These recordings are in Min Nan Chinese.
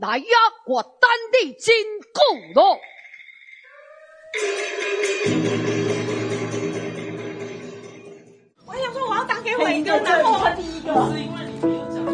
來啊，我等你真久囉。我想說我要打給偉哥，然後他第一個，是因為你沒有講。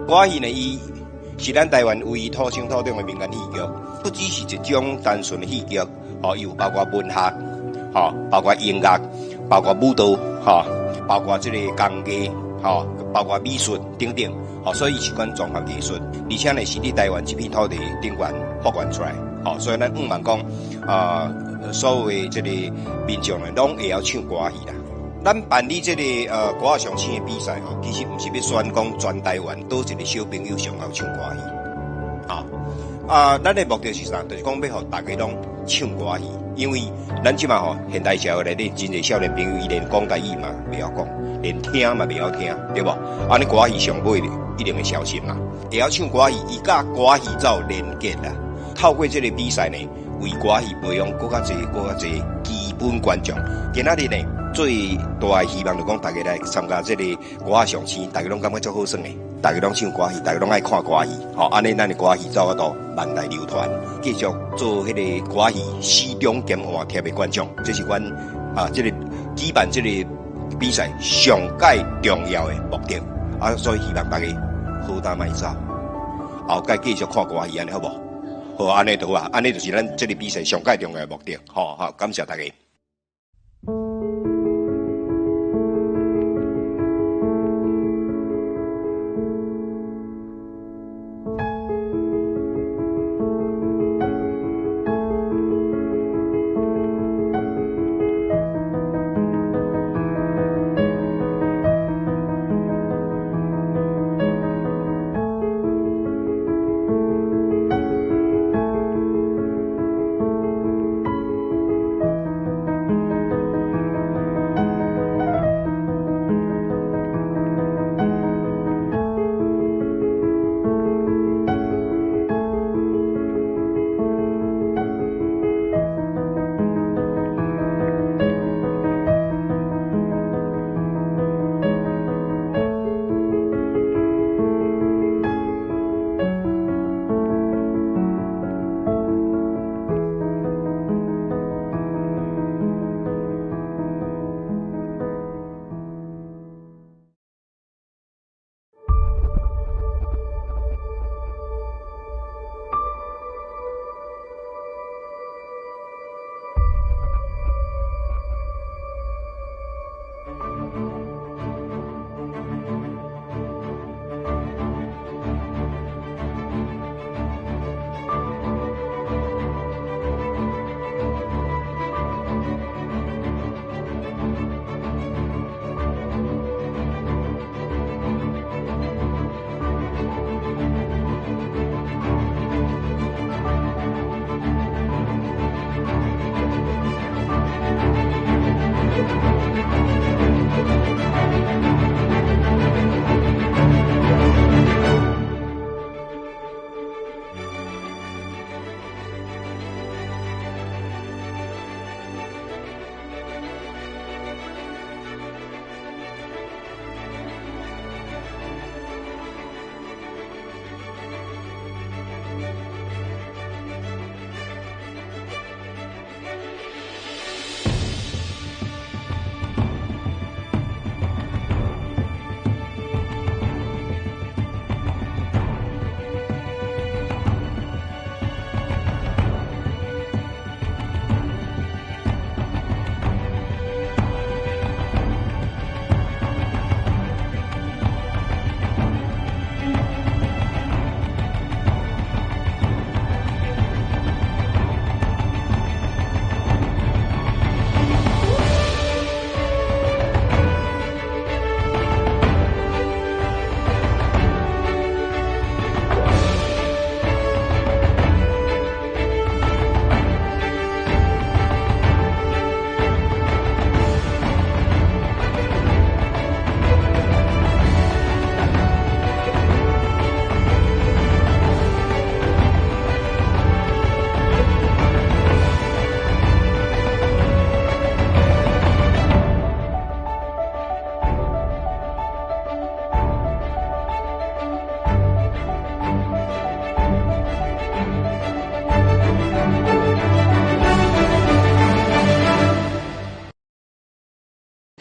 歌戲呢，伊是咱台灣唯一土生土長的民間戲劇，不只是一種單純的戲劇，吼，伊有包括文學，吼，包括音樂，包括舞蹈，吼，包括這個工藝，吼，包括美術等等，吼，所以伊是款綜合藝術，而且呢是佇台灣這片土地頂懸發源出來，吼，所以咱向望講，所有的這個民眾呢，攏會曉唱歌戲啦。咱辦理這個歌仔上星的比賽吼，其實毋是欲選講全台灣佗一個小朋友上會唱歌戲，啊，咱的目的是啥？就是講欲予大家攏唱歌戲，因為咱這馬吼現代社會內底真濟少年朋友，伊連講台語嘛袂曉講，連聽嘛袂曉聽，對無？按呢歌戲上尾一定會消失嘛。會曉唱歌戲，伊佮歌戲才有連結啦。透過這個比賽呢，為歌戲培養閣較濟、閣較濟機。本觀眾。今仔日呢，最大的希望就講，大家來參加這个歌仔上星，大家攏感覺足好耍的，大家攏唱歌戲，大家攏愛看歌戲，吼，按呢咱的歌戲才有法度萬代流傳，繼續做彼个歌戲始終兼換貼的觀眾，這是阮啊，這个舉辦這个比賽上蓋重要的目的。啊，所以希望大家好膽莫走，後蓋繼續看歌戲，按呢好無？好，按呢就好啊，按呢就是咱這个比賽上蓋重要的目的。好好，感謝大家。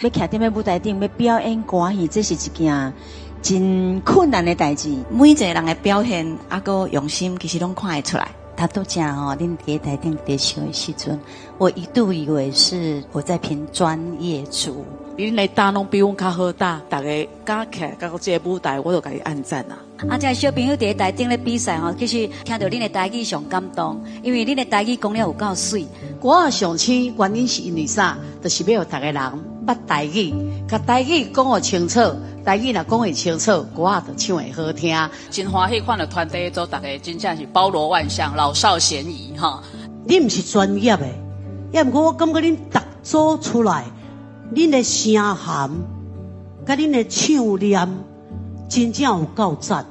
欲徛佇咧舞台頂欲表演歌戲，這是一件真困難的代誌。每一个人的表現，啊，閣用心，其實攏看會出來。頭拄才吼，恁佇台頂佇唱的時陣，我一度以為是我在評專業組。恁的膽攏比阮較好膽，逐家敢徛到這个舞台，我就共伊按讚啊！啊，這小朋友佇咧台頂咧比賽吼，其實聽著恁的台語上感動，因為恁的台語講了有夠媠。歌仔上星原因是因為啥？就是欲予逐个人捌台語，共台語講予清楚，台語若講會清楚，歌仔就唱會好聽。真歡喜看著團體組，逐家真正是包羅萬象，老少咸宜哈。你毋是專業的，抑毋過我感覺恁逐組出來，恁的聲涵，佮恁的唱念，真正有夠讚。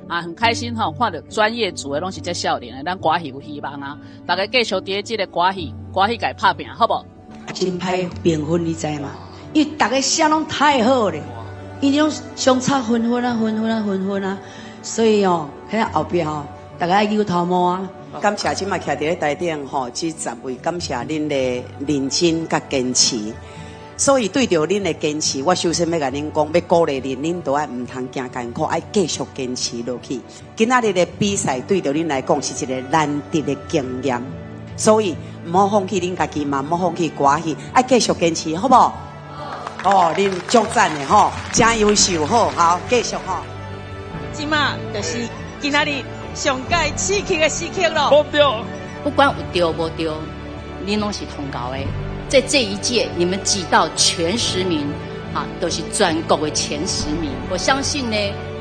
啊，很開心吼，看著專業組的攏是遮少年的，咱歌戲有希望啊！大家繼續佇咧這个歌戲，歌戲界拍拚，好無？真歹評分，你知嗎？因為逐个聲攏太好咧，𪜶攏相差分分啊，分分啊，分分啊，所以哦，喺後壁吼，逐家愛扭頭毛啊。感謝這馬徛佇咧台頂吼，這10位感謝恁的認真佮堅持。所以對著恁的堅持，我首先欲共恁講，欲鼓勵恁，恁都愛毋通驚艱苦，愛繼續堅持落去。今仔日的比賽對著恁來講是一个難得的經驗，所以毋好放棄恁家己嘛，毋好放棄歌戲，愛繼續堅持，好無？哦，恁足讚的吼，真優秀，好，好，繼續吼。這馬就是今仔日上蓋刺激的時刻咯。無對，不管有對無對，恁攏是通猴的。在這一屆，你們擠到前十名，啊，都是全國的前十名。我相信呢，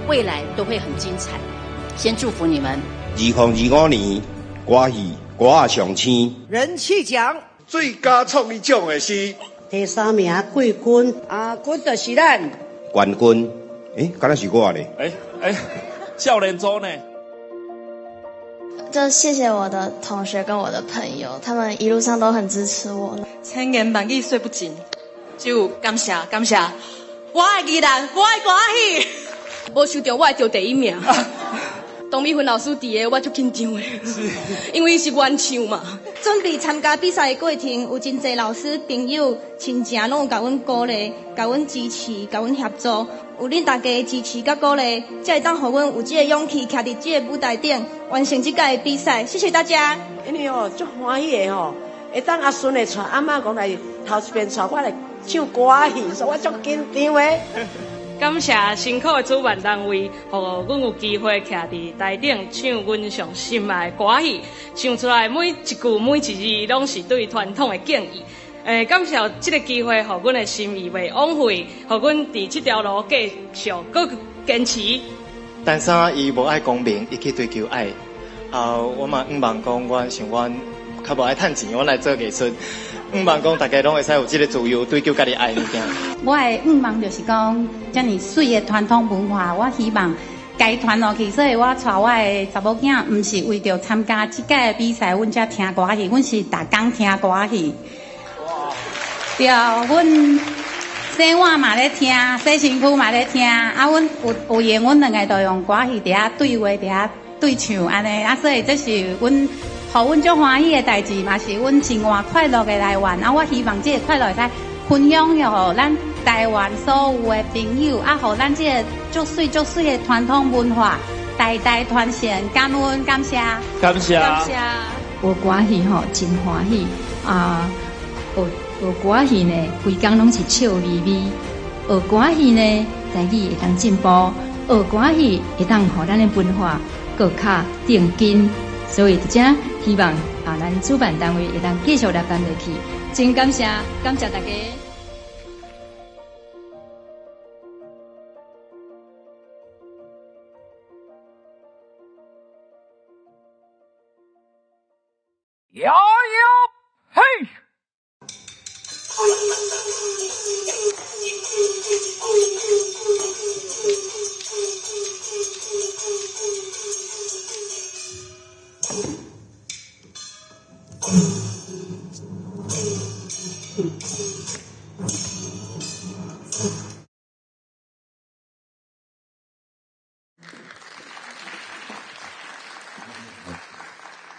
未來都會很精彩。先祝福你們。2025年歌戲歌仔上星人氣獎最佳創意獎的是第三名季軍，啊，軍就是咱冠軍。欸，敢若是我咧？欸欸，少年組呢？就謝謝我的同學跟我的朋友，他們一路上都很支持我。千言萬語說不盡，只有感謝感謝。我愛宜蘭，我愛歌戲。無想著我會得第一名。董美芬老師佇个，我足緊張的，因為是原唱嘛。準備參加比賽的過程，有真濟老師、朋友、親情攏有共阮鼓勵、共阮支持、共阮協助。有恁大家的支持佮鼓勵，才會當予阮有這个勇氣，徛佇這个舞台頂，完成這屆的比賽。謝謝大家。因為哦，足歡喜的吼，會當阿孫會帶阿嬤講來頭一遍帶我來唱歌戲，所以我足緊張的。感謝辛苦的主辦單位，予阮有機會徛佇台頂唱阮上心愛的歌戲，唱出來每一句每一字攏是對傳統的敬意。感謝這個機會，予阮的心意袂枉費，予阮佇這條路繼續閣堅持。陳生伊無愛功名，伊去追求愛。啊，我嘛向望講，阮想阮較無愛趁錢，阮來做藝術。向望講，大家攏會使有這個自由，追求家己愛的物件。我的向望就是講，遮爾媠的傳統文化，我希望家傳落去。所以我帶我的查某囝，毋是為著參加這屆的比賽，阮才聽歌戲，阮是逐工聽歌戲。對，阮洗碗嘛咧聽，洗身軀嘛咧聽，啊，阮有閒，阮兩个就用歌戲佇遐對話，佇遐對唱按呢，啊，所以這是阮，予阮足歡喜的代誌，嘛是阮生活快樂的來源。啊，我希望這個快樂會使分享予咱台灣所有的朋友，啊，予咱這個足媠足媠的傳統文化代代傳承。感恩感謝，感謝。感謝。學歌戲吼，真歡喜啊！學學歌戲呢，規工攏是笑眯眯。學歌戲呢，台語會當進步；學歌戲會當予咱的文化閣較定根。所以佇遮希望啊，咱主辦單位會當繼續來辦落去。真感謝，感謝大家。呀呀嘿！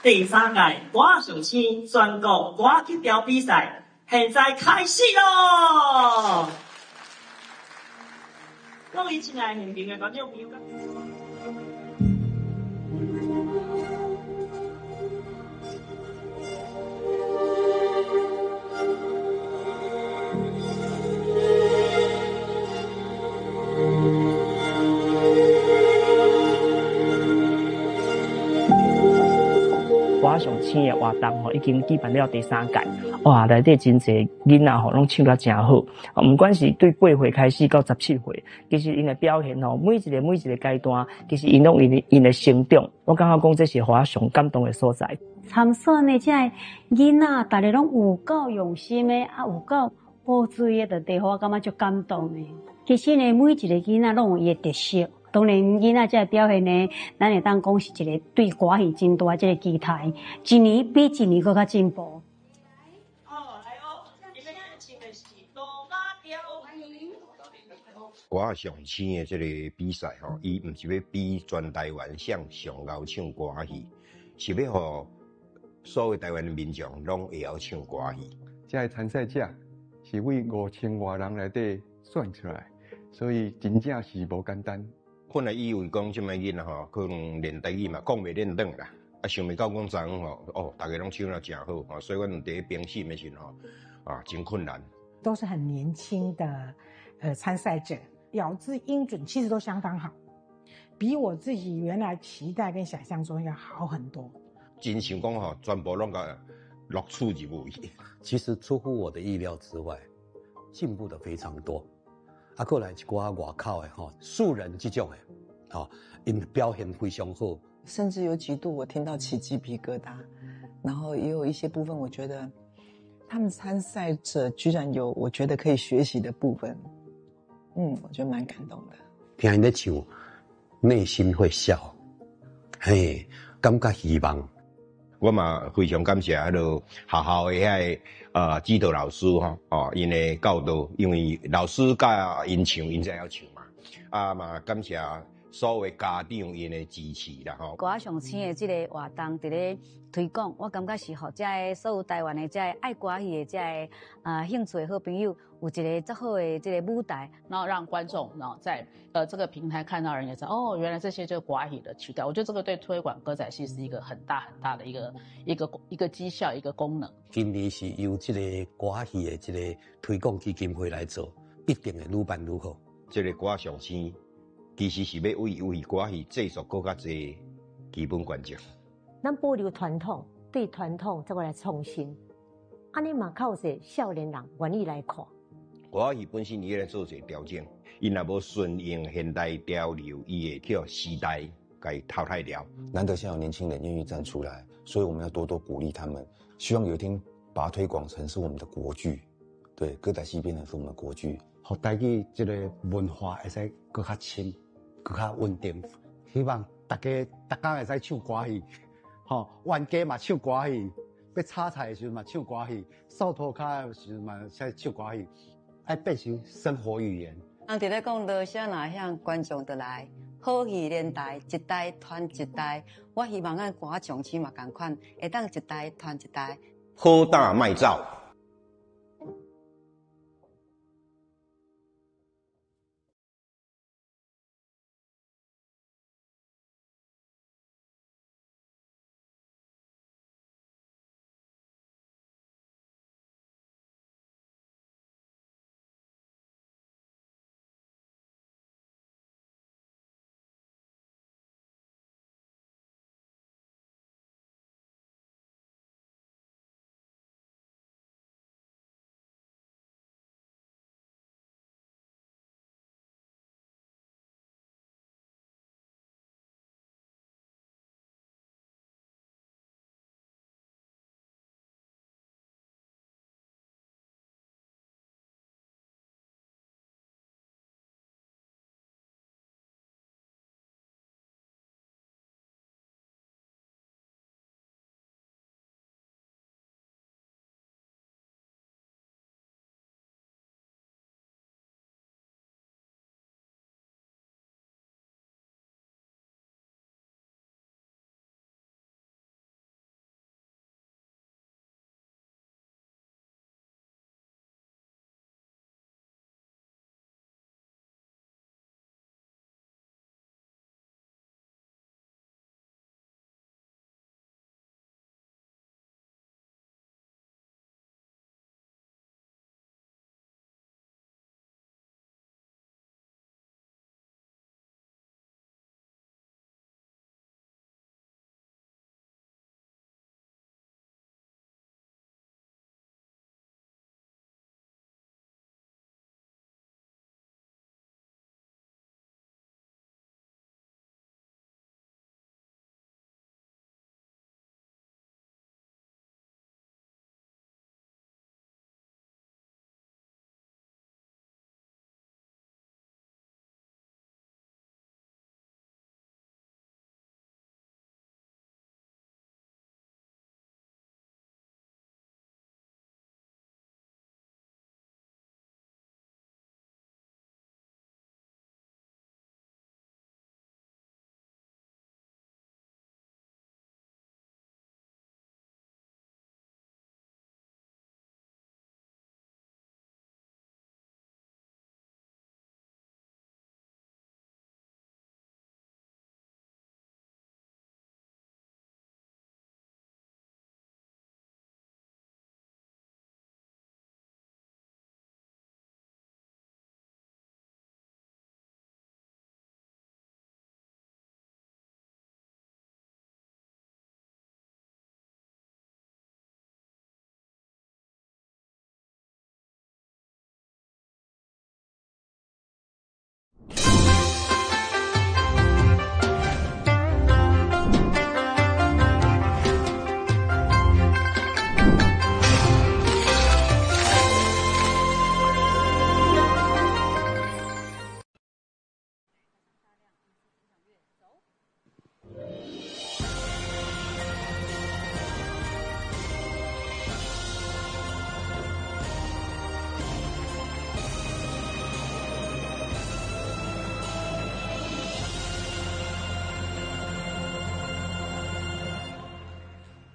第三屆歌上星全國歌曲調比賽，現在開始囉！各位親愛現場的觀眾朋友。歌上星的活動吼，已經舉辦了第三屆，哇，內底真濟囡仔吼，攏唱甲誠好。毋管是對8歲開始到17歲，其實𪜶的表現吼，每一个每一个階段，其實𪜶攏有𪜶的成長。我感覺講這是予我上感動的所在。參選的這个囡仔，逐个攏有夠用心的，啊，有夠寶水的，就予我感覺足感動的。其實呢，每一个囡仔攏有伊的特色。當然，囡仔這个表現呢，咱會當講是一個對歌戲真大這个期待，一年比一年閣較進步。哦，來哦，是路馬調。歌仔上星的這个比賽吼，伊毋是欲比全台灣誰上𠢕唱歌仔戲，是欲予所有台灣的民眾攏會曉唱歌仔戲。這个參賽者是為5000外人內底選出來，所以真正是無簡單。本來以為講這擺囡仔吼，可能練台語嘛講袂練轉啦，啊想袂到講昨昏吼，哦，逐个攏唱得誠好吼，所以阮佇咧評審的時陣吼，啊真困難。都是很年輕的參賽者，咬字音準其實都相當好，比我自己原來期待跟想象中要好很多。真想講吼，全部攏共錄取入去。其實出乎我的意料之外，進步的非常多。啊，過來一寡外口的吼，素人這種的，吼，𪜶表現非常好。甚至有幾度我聽到起雞皮疙瘩，然後也有一些部分，我覺得他們參賽者居然有我覺得可以學習的部分，我覺得蠻感動的。聽𪜶咧唱，內心會笑，嘿，感覺希望。我嘛非常感謝彼个學校的遐个指導老師吼，哦，𪜶的教導，因為老師教𪜶唱，𪜶才會曉唱嘛。啊嘛感謝所有家長𪜶的支持啦吼。歌仔上星的這个活動佇咧推廣，我感覺是予遮个所有台灣的遮个愛歌戲的遮个興趣的好朋友，有一个足好的這个舞台，然後讓觀眾然後在這個平台看到人也知道，哦，原來這些就是歌仔戲的曲調。我覺得這個對推廣歌仔戲是一個很大很大的一個績效，一個功能。今年是由這個歌仔戲的這個推廣基金會來做，一定會愈辦愈好。這个歌仔上星其實是欲為歌仔戲製作閣較濟基本觀眾。咱保留傳統，對傳統再過來創新，按呢嘛較有濟少年人願意來看。歌仔戲本身伊咧做一个調整，伊若無順應現代潮流，伊會予時代共淘汰掉。難得現在有年輕人願意站出來，所以我們要多多鼓勵他們。希望有一天把它推廣成是我們的國劇，對，歌仔戲變成是我們的國劇。予台語這个文化會使閣較深、閣較穩定。希望大家逐工會使唱歌戲，吼，冤家嘛唱歌戲，欲炒菜的時陣嘛唱歌戲，掃塗跤的時陣嘛會使唱歌戲，愛變成生活語言。人佇咧講羅聲若響，觀眾就來，好戲連台，一代傳一代。我希望咱歌仔上星嘛仝款，會當一代傳一代。好膽莫走。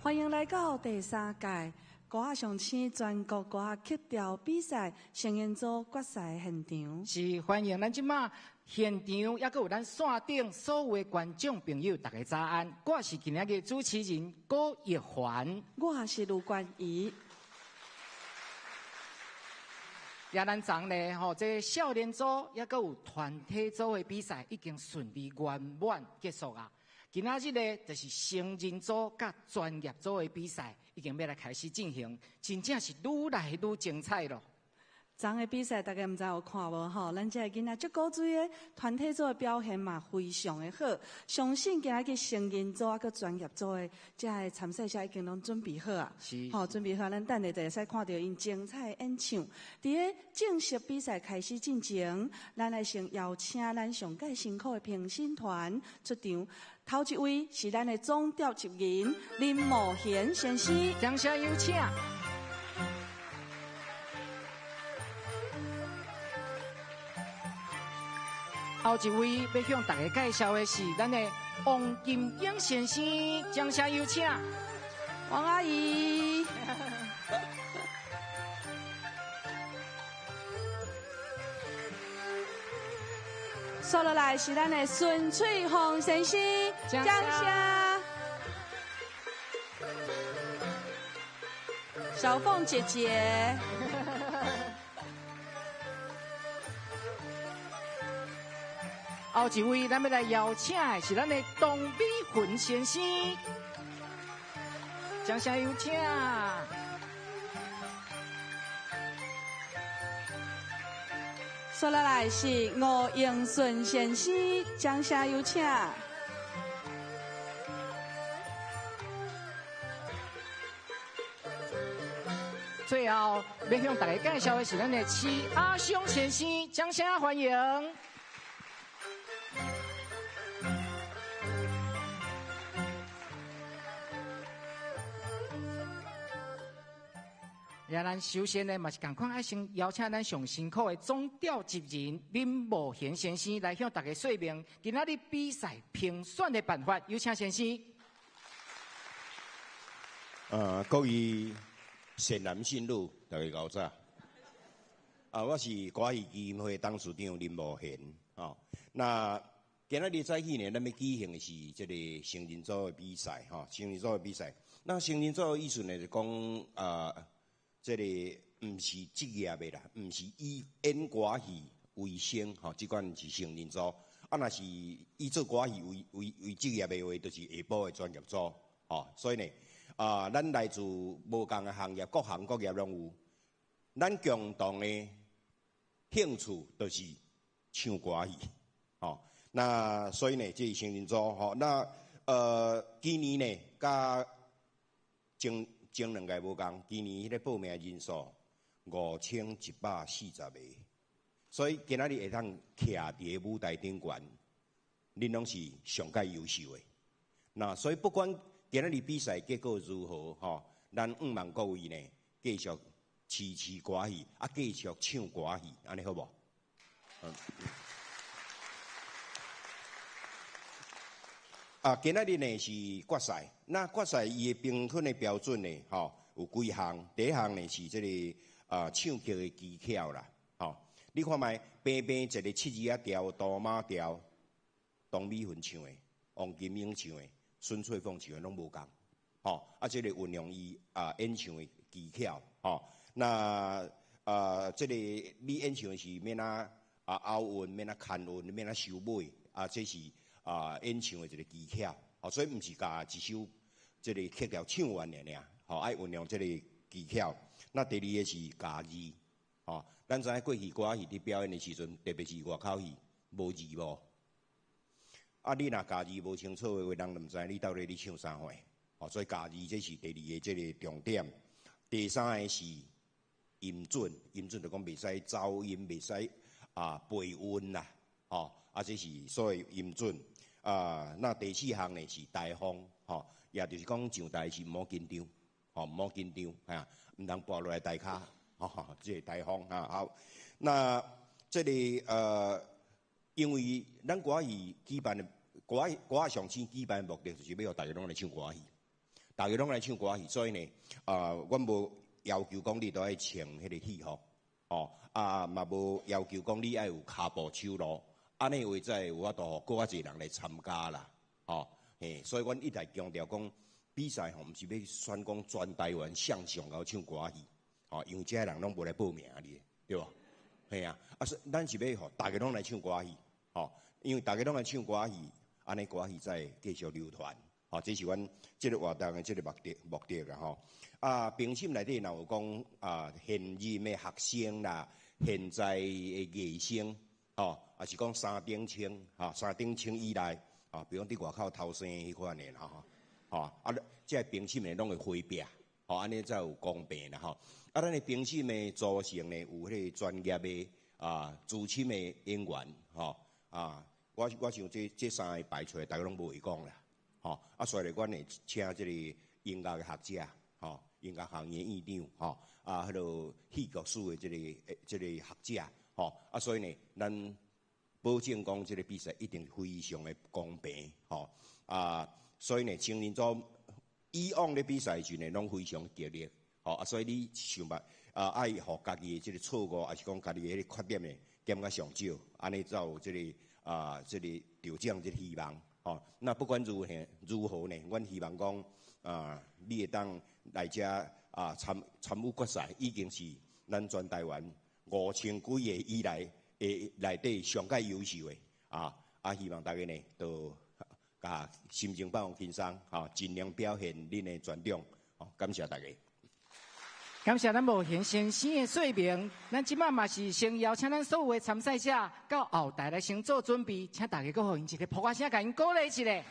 欢迎来到第三届歌仔上星全国歌仔曲调比赛成人组决赛现场。是欢迎咱这马现场，犹阁有咱线顶所有的观众朋友，大家早安。我是今仔日主持人郭玉环，我是卢冠仪。也咱昨呢，吼，这少年组犹阁有团体组的比赛已经顺利圆满结束啊。今仔日呢，就是成人组佮专业组的比赛，已经欲来开始进行，真正是愈来愈精彩咯。昨的比赛大家毋知有看无吼？咱这个囡仔足古锥的团体组的表现嘛非常的好，相信今仔日成人组犹阁专业组的这个参赛者已经拢准备好啊。吼，准备好，咱等下就会使看到𪜶精彩的演唱。伫咧正式比赛开始进前，咱来先邀请咱上届辛苦的评审团出场。头一位是咱的总召集人林茂贤先生，掌声有请。后一位欲向大家介绍的是咱的王金英先生，掌声有请。王阿姨。接落来是咱的孙翠凤先生，掌声。小凤姐姐。后一位，咱欲来邀请的是咱的董美云先生，掌声有请。接落来是吴英顺先生，掌声有请。最后，欲向大家介绍的是咱的徐阿松先生，掌声欢迎。也咱首先呢，嘛是仝款爱先邀请咱上辛苦的总召集人林茂贤先生来向大家说明今仔日比赛评选的办法。有请先生。各位善男信女，大家𠢕早。我是歌戏基金会董事长林茂贤。那今仔日早起呢，咱欲举行的是这个成人组的比赛，成人组的比赛。那成人组的意思呢，就讲这个毋是职业的啦，毋是以演歌戏为生，这款是成人组。若是以做歌戏为职业的话，就是下晡的专业组，所以呢，咱来自无仝的行业，各行各业拢有。咱共同的兴趣就是唱歌戏，那所以呢，这是成人组，那今年呢，佮前两届无仝，今年彼个报名人数5140个，所以今仔日会当徛伫个舞台顶悬，恁拢是上盖优秀的。那所以不管今仔日比赛结果如何，咱向望各位呢继续支持歌戏，继续唱歌戏，按呢好无？今仔日呢是决赛，那决赛伊的评分的标准呢，有几项。第一项呢是这个唱曲的技巧啦，你看觅平平一个七字仔调、哆妈调，董美云唱的、王金英唱的、孙翠凤唱的拢无仝，这个运用伊演唱的技巧，那这个你演唱的是欲怎拗韵、欲怎牵韵、欲怎收尾，这是演唱的一个技巧，所以毋是共一首这个曲调唱完尔尔，爱运用这个技巧。那第二个是咬字，咱知影过去歌仔戏伫表演的时阵，特别是外口戏，无字幕。你若咬字无清楚的话，人就毋知你到底咧唱啥货。所以咬字这是第二个这个重点。第三个是音准，音准就讲袂使走音，袂使背韵啦，这是所谓音准。那第四项呢是台风，也就是讲上台是毋好紧张，毋好紧张，毋通跋落来台跤，这个台风啊。好，那这个因为咱歌戏举办的歌仔上星举办的目的就是欲予大家拢来唱歌戏。逐家攏來唱歌仔戲，所以呢，啊，阮無要求講你都愛穿彼個戲服，哦，啊嘛無要求講你愛有跤步手路，按呢話才會有法度予閣較濟人來參加啦，哦，嘿，所以阮一直強調講，比賽吼，毋是欲選講全台灣誰上𠢕唱歌仔戲，吼，因為這个人攏無來報名哩，對無？嘿啊，啊，所咱是欲予逐家攏來唱歌仔戲，吼，因為逐家攏來唱歌仔戲，按呢歌仔戲才會繼續流傳，吼，這是阮這个活動的這个目的目的啦，吼。啊，評審內底若有講啊，現任的學生啦，現在的藝生，吼，抑是講三等親，吼，三等親以內，啊，比如講佇外口偷生彼款的啦，吼，吼，啊，這個評審的攏會回避，吼，按呢才有公平啦，吼。啊，咱的評審的組成呢，有彼个專業的啊，資深的演員，吼，啊，我想這這三个排出來，逐家攏無話講啦，吼，啊，所以阮會請這個音樂的學者，吼，音樂學院院長，吼，啊，彼个戲劇史的這个這個學者，吼，啊，所以呢，咱保證講這个比賽一定非常的公平，吼，啊，所以呢，成人組以往咧比賽時呢，攏非常激烈，吼，啊，所以你想欲啊，愛予家己的這个錯誤，抑是講家己的彼个缺點呢，減甲上少，按呢才有這个啊，這个得獎這个希望，吼。那不管如何如何呢，阮希望講啊，你會當來遮啊參參與決賽，已經是咱全台灣5000幾个以來的內底上蓋優秀的啊！啊，希望大家呢，都共心情放輕鬆，吼，盡量表現恁的專長，吼，感謝大家。感謝咱無閒先生的說明，咱這擺嘛是先邀請咱所有的參賽者到後台來先做準備，請大家閣予𪜶一個噗仔聲，共𪜶鼓勵一下。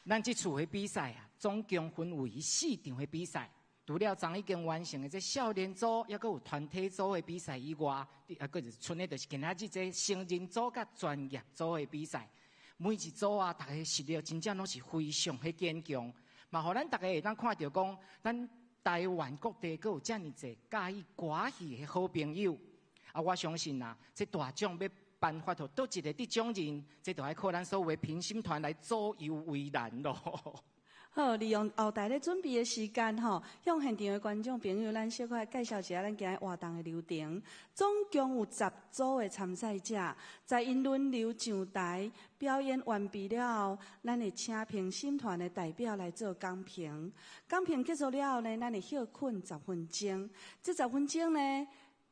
咱這次的比賽啊，總共分為四場的比賽。除了昨已經完成的這少年組，抑閣有團體組的比賽以外，啊，閣就賰的就是今仔日這成人組佮專業組的比賽。每一組啊，逐家實力真正攏是非常的堅強，嘛，予咱逐家會當看著講，咱台灣各地閣有遮爾濟佮意歌戲的好朋友。啊，我相信啊，這大獎欲頒發予佗一个得獎人，這就愛靠咱所有的評審團來左右為難囉。好，利用後台咧準備的時間吼，向現場的觀眾朋友，咱小可介紹一下咱今日活動的流程。總共有10組的參賽者，在𪜶輪流上台表演完畢了後，咱會請評審團的代表來做講評。講評結束了後呢，咱會歇睏10分鐘。這10分鐘呢，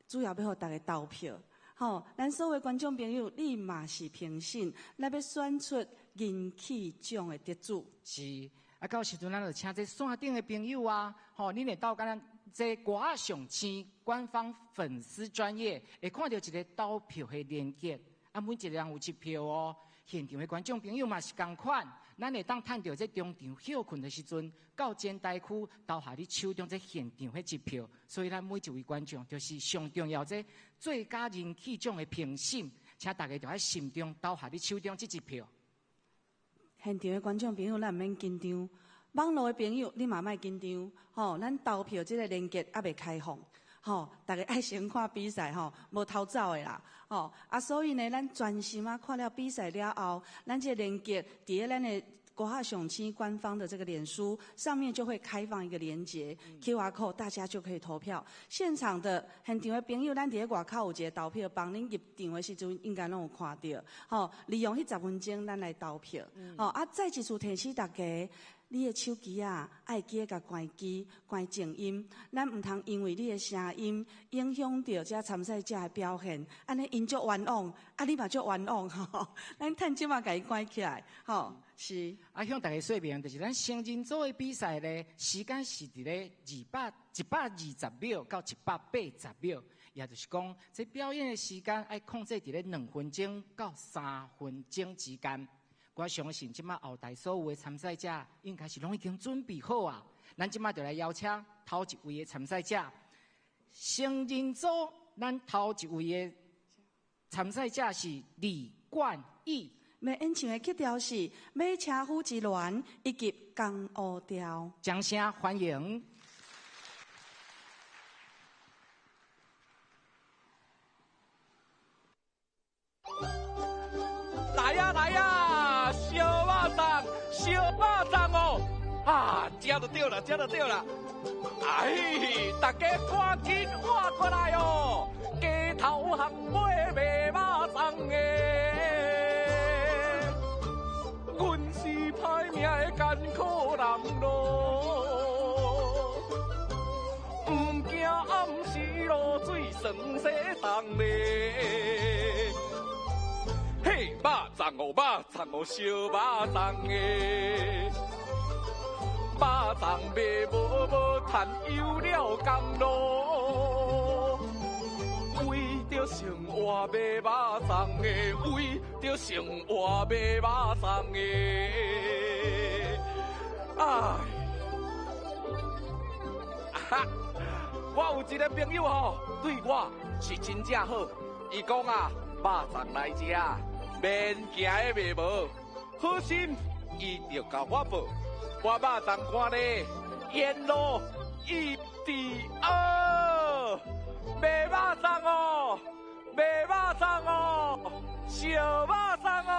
主要欲予大家投票。吼，咱所有觀眾朋友，你嘛是評審，咱欲選出人氣獎的得主。是。啊，到時陣咱就請這線頂的朋友啊，吼，恁會到咱這歌仔上星官方粉絲專頁，會看著一个投票的連結。啊，每一个人有一票哦。現場的觀眾朋友嘛是仝款，咱會當趁著這中場歇睏的時陣，到前台區投下你手中這現場彼一票。所以咱每一位觀眾就是上重要這最佳人氣獎的評審，請大家著愛心中投下你手中這一票。現場的觀眾朋友，咱毋免緊張；網路的朋友，你嘛莫緊張。吼，咱投票這个連結猶未開放，吼，大家愛先看比賽，吼，無偷走的啦，吼。啊，所以呢，咱專心啊，看了比賽了後，咱這個連結佇咧咱的歌仔上星官方的這個臉書上面就會開放一個連結，QR code，大家就可以投票。現場的現場的朋友，咱佇咧外口有一個投票房，恁入場的時陣應該攏有看著。吼，利用彼10分鐘，咱來投票。吼，啊，再一次提醒大家，你的手機啊，愛記得共關機、關靜音，咱毋通因為你的聲音影響著這參賽者的表現，按呢𪜶足冤枉，啊你嘛足冤枉吼。咱趁這馬共伊關起來，吼，是。啊，向大家說明，就是咱成人組的比賽咧，時間是佇咧120秒到180秒，也就是講，這表演的時間愛控制佇咧2分鐘到3分鐘之間。我相信這馬後台所有的參賽者應該是攏已經準備好啊！咱這馬就來邀請頭一位的參賽者，成人組，咱頭一位的參賽者是李冠毅。欲演唱的曲調是《馬車夫之戀》以及《江湖調》。掌聲歡迎！來呀來呀！燒肉粽哦！啊，這就對啦，這就對啦！哎，大家趕緊活過來哦！街頭巷尾賣肉粽的，阮是歹命的艱苦人咯，毋驚暗時露水霜雪凍咧。嘿，肉粽哦，肉粽哦，燒肉粽的。肉粽賣無無趁，憂了工咯。為著生活賣肉粽的，為著生活賣肉粽的。唉，哈，我有一個朋友吼，對我是真正好。伊講啊，肉粽來食，免驚的賣無，好心伊就共我報。我肉粽乾咧，沿路一直哦，賣肉粽哦，賣肉粽哦，燒肉粽哦。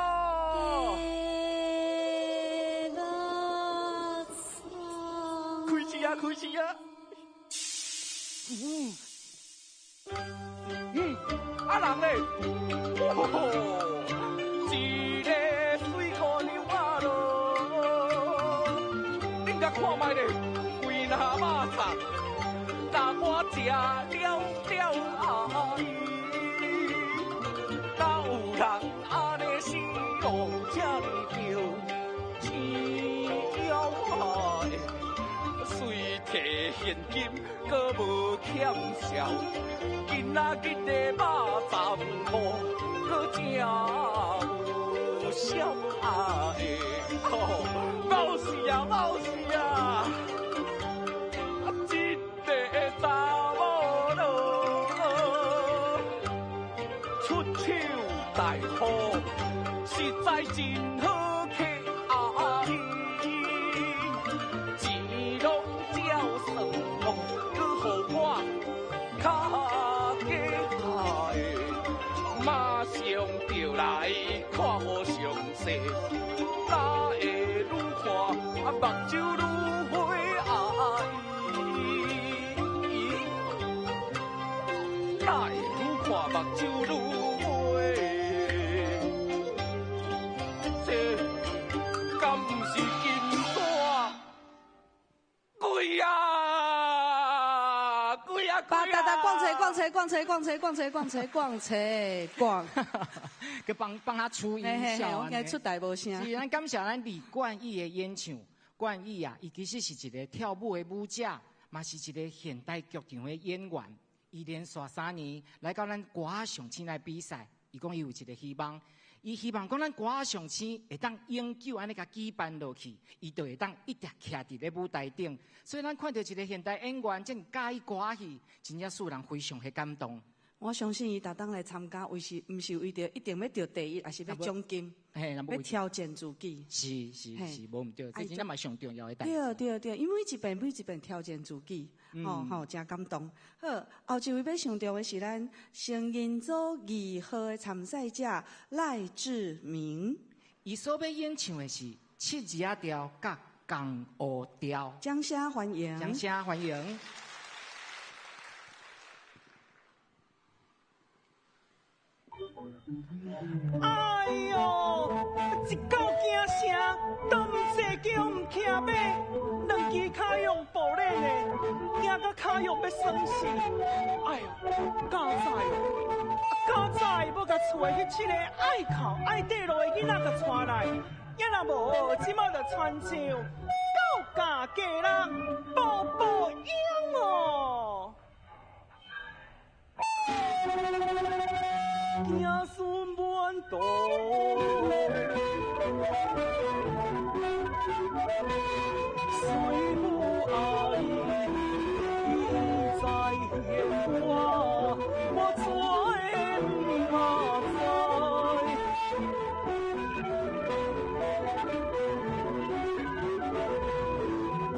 開始啊，開始啊！嗯嗯，啊人咧，哦，一個水姑娘啊咯。看覓咧，規籃肉粽，共我食了了啊！哪有人按呢死哦，這呢著錢枵啊！雖提現金，閣無欠數，今仔日的肉粽哦，閣真有痟啊！冒死啊，冒死啊！這個查某咯，出手大方，實在真好客啊！錢攏照算哦，閣予我較加的，馬上就來看好詳細。哪會愈看目睭愈花啊！哪會愈看目睭愈花？這敢毋是金山鬼啊？鬼啊！把哒哒逛车逛车逛车逛车逛车逛车逛车逛。去帮帮他出音效，我今出台无声。是，咱感谢咱李冠毅的演唱。冠毅啊，伊其实是一个跳舞的舞者，嘛是一个现代剧场的演员。伊连续3年来到咱歌仔上星来比赛，伊讲伊有一个希望，伊希望讲咱歌仔上星会当永久按呢共举办落去，伊就会当一直徛伫咧舞台顶。所以咱看著一个现代演员，这么佮意歌仔戏，真正使人非常的感动。我相信伊逐当来参加，为是毋是为著一定欲得第一，抑是欲奖金，欲挑战自己。是是是，无毋对，这真正嘛上重要的代志。对对对，因为每一遍每一遍挑战自己，吼吼，真感动。好，后一位欲上场的是咱成人组2号的参赛者赖志明。伊所欲演唱的是七字仔调佮江湖调。掌声欢迎！掌声欢迎！哎喲，一到京城，都毋坐轿毋骑马，两支跤用步咧呢，惊到跤用欲酸死。哎哟，敢知哦，敢知欲共厝的彼七个爱哭爱缀路的囡仔共带来，也若无，这马就亲像狗咬家人，步步赢哦。子孙满途，虽无爱，在嫌我，我怎会嘛知？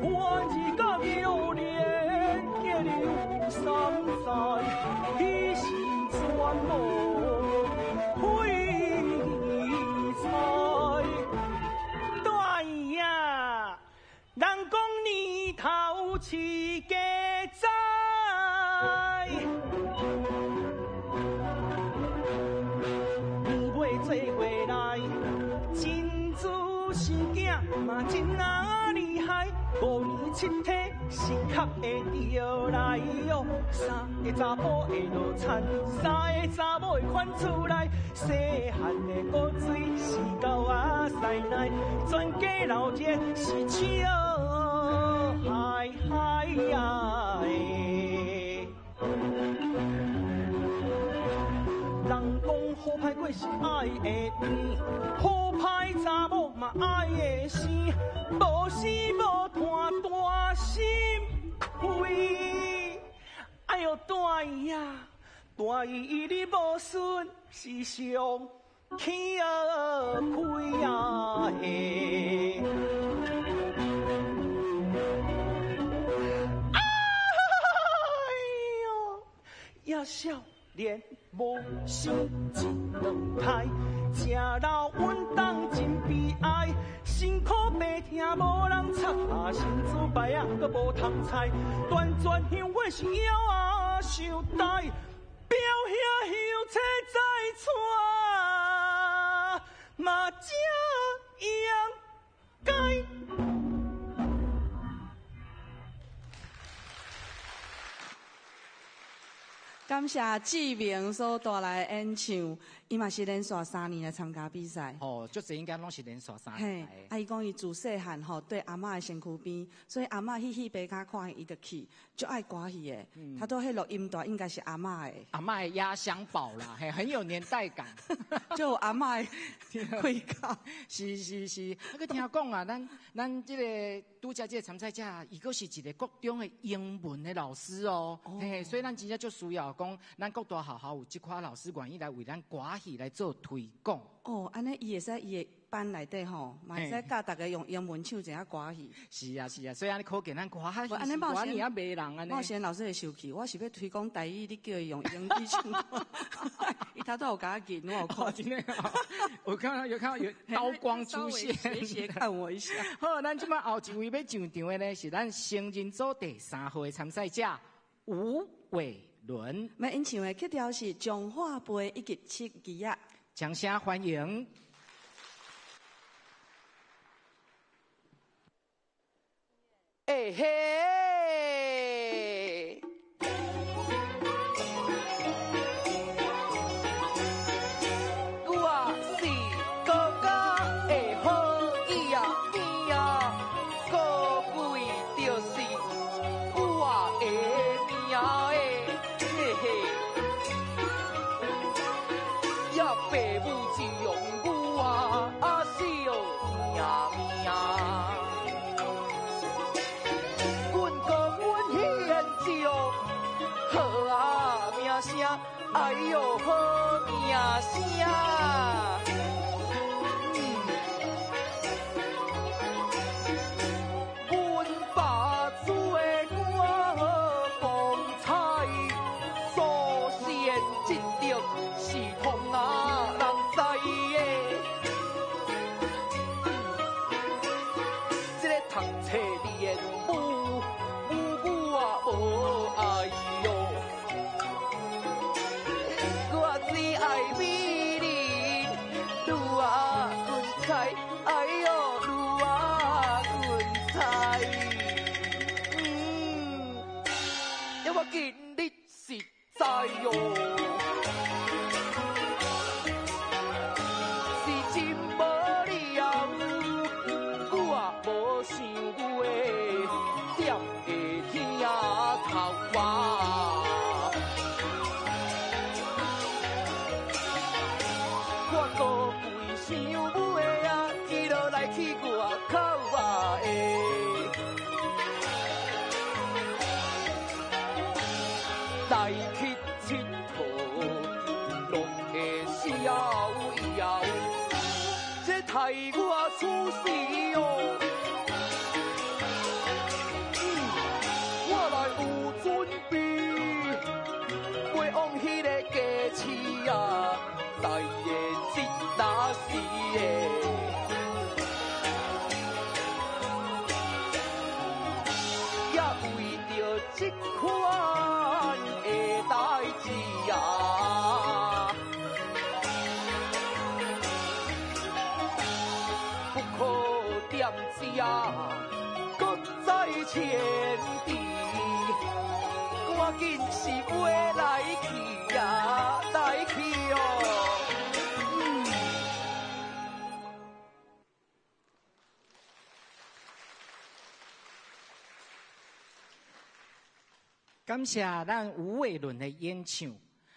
欢喜甲榴莲，结留三载，彼时全无。饲鸡仔。年尾做伙来，真珠生囝嘛真啊厉害，5年7体是较会着来哟。三个查埔会落田，三个查某会款出来，细汉的古水是狗仔师奶，全家闹热是笑嗨嗨呀！人讲好歹过是爱会甜，好歹查某嘛爱会生，无生无叹大心亏。哎哟，大姨啊，大姨你无孙是上气亏啊嘿！哎哟，呀少年无生一两胎，食老运动真悲哀，辛苦白听无人插，身子败啊，阁无通猜，断绝香火是枵啊受代，表兄休妻再娶，嘛这应该。感谢志明所带来的演唱，伊嘛是连续3年来参加比赛。哦，足济应该拢是连续3年。嘿，啊，伊讲伊自细汉吼对阿嬷的身躯边，所以阿嬷去戏白卡看戏，伊就去，足爱歌戏的。他都彼录音带应该是阿嬷的。阿嬷的压箱宝啦，嘿，很有年代感。就有阿嬷的开教。是是是，啊，阁听讲啊，咱这个拄才这个参赛者，伊阁是一个国中的英文的老师哦。嘿，所以咱真正足需要讲，咱国大学校有这款老师愿意来为咱歌戏来做推广。哦，按呢伊会使伊的班内底吼，嘛会使教大家用英文唱一下歌戏。是啊是啊，所以按呢可见咱歌戏是歌尔迷人按呢。冒险老师会生气，我是欲推广台语，你叫伊用英语唱歌，伊头拄有共我见，我有看。真的，我看到有看到有刀光出现，斜斜看我一下。好，咱这摆后一位欲上场的呢，是咱成人组第3号的参赛者吴伟伦。欲演唱的曲调是《彰化杯》以及七支仔。掌声欢迎！哎嘿！我是国家的好囡仔，高贵就是我的名哎，嘿嘿。呀，爸母只用我啊，是哦命命。阮哥阮献照好啊名声，哎哟好名声。阮爸做我光彩，祖先积德是通啊人知的。这个读册练武，武武啊无爱哟，我只爱美人女啊君彩，哎哟女啊君彩。要我今日实在哟，是真无了，我无想话，点会听头啊。我高贵想尾啊，去落来去外口啊的。来去佚佗，拢会逍遥，这害我出世哦。我来有准备，飞往彼个家市啊，在的这那时的。也为紧是话来去呀，来去哦。感谢咱吴伟伦的演唱。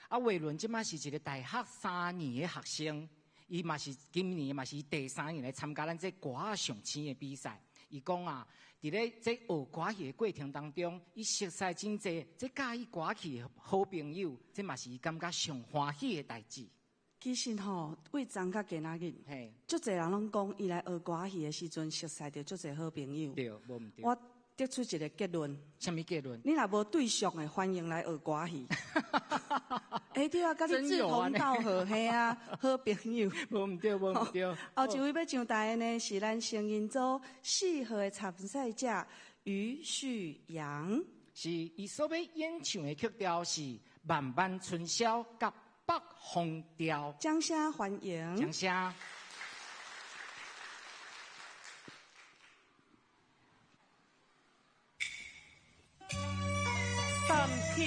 啊，伟伦这马是一个大学3年的学生，伊嘛是今年嘛是第3年来参加咱这歌仔上星的比赛。伊讲啊，伫咧这学歌戏的过程当中，伊熟似真济这佮意歌戏的好朋友，这嘛是伊感觉上欢喜的代志。其实吼，为昨到今仔日，足济人拢讲，伊来学歌戏的时阵，熟似著足济好朋友。对，无毋对。我得出一个结论。啥物结论？你若无对象的，欢迎来学歌戏。欸，对啊，佮你志同道合，嘿啊，好朋友。无毋对，无毋对。后一位欲上台的呢，是咱成人组4号的参赛者于旭阳。是，伊所欲演唱的曲调是《漫漫春宵》佮《北风调》。掌声欢迎。掌声。三听。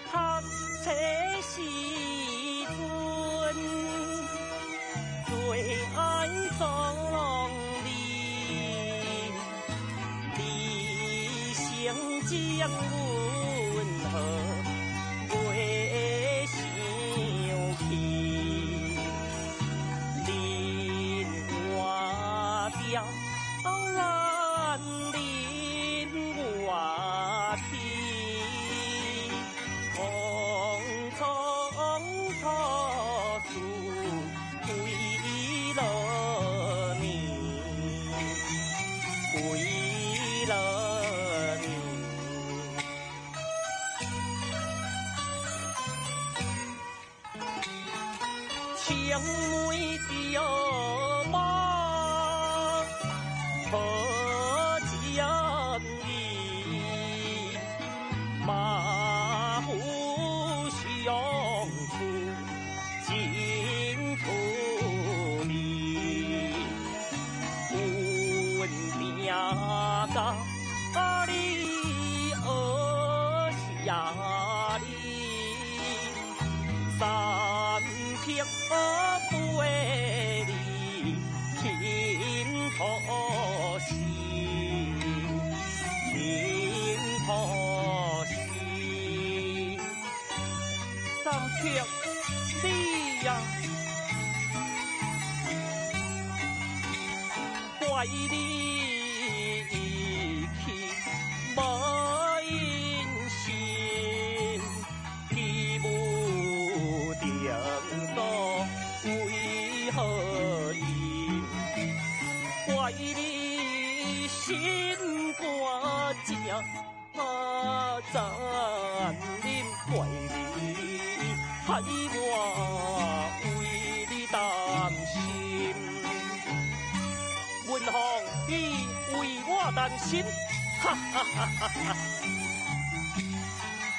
读册时阵，最爱装你，你成绩阮好。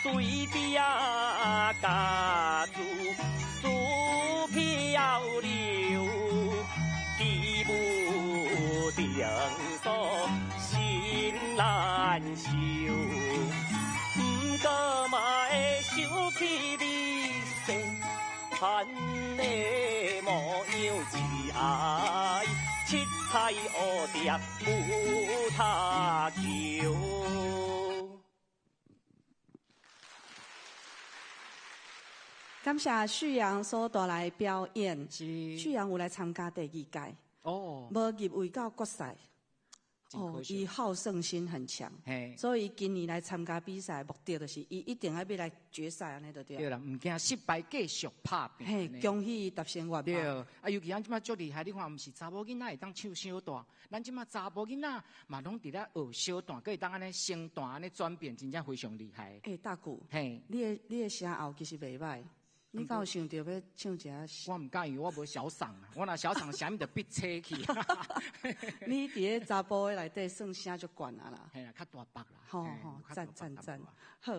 随地啊，家自自漂流，地无定所，心难受。不过嘛会想起你细汉的模样，只爱七彩蝴蝶舞塔桥。感谢旭阳所带来表演。旭阳有来参加第2届，哦，无入围到决赛。哦，伊好胜心很强，所以今年来参加比赛，目的就是伊一定爱欲来决赛，按呢就对。对啦，毋惊失败，继续拍拼。嘿，恭喜伊达成愿望。对，啊，尤其咱这马足厉害，你看，毋是查某囡仔会当唱小段，咱这马查某囡仔嘛拢伫咧学小段，阁会当按呢身段按呢转变，真正非常厉害。欸，大姑，嘿，你的声喉其实袂歹。你敢有想著欲唱一下？我毋敢，因为我无小嗓啊。我若小嗓，啥物就逼车去。你伫咧查埔的内底算声足悬啊啦。嘿啊，较大白啦。吼吼，赞赞赞！好，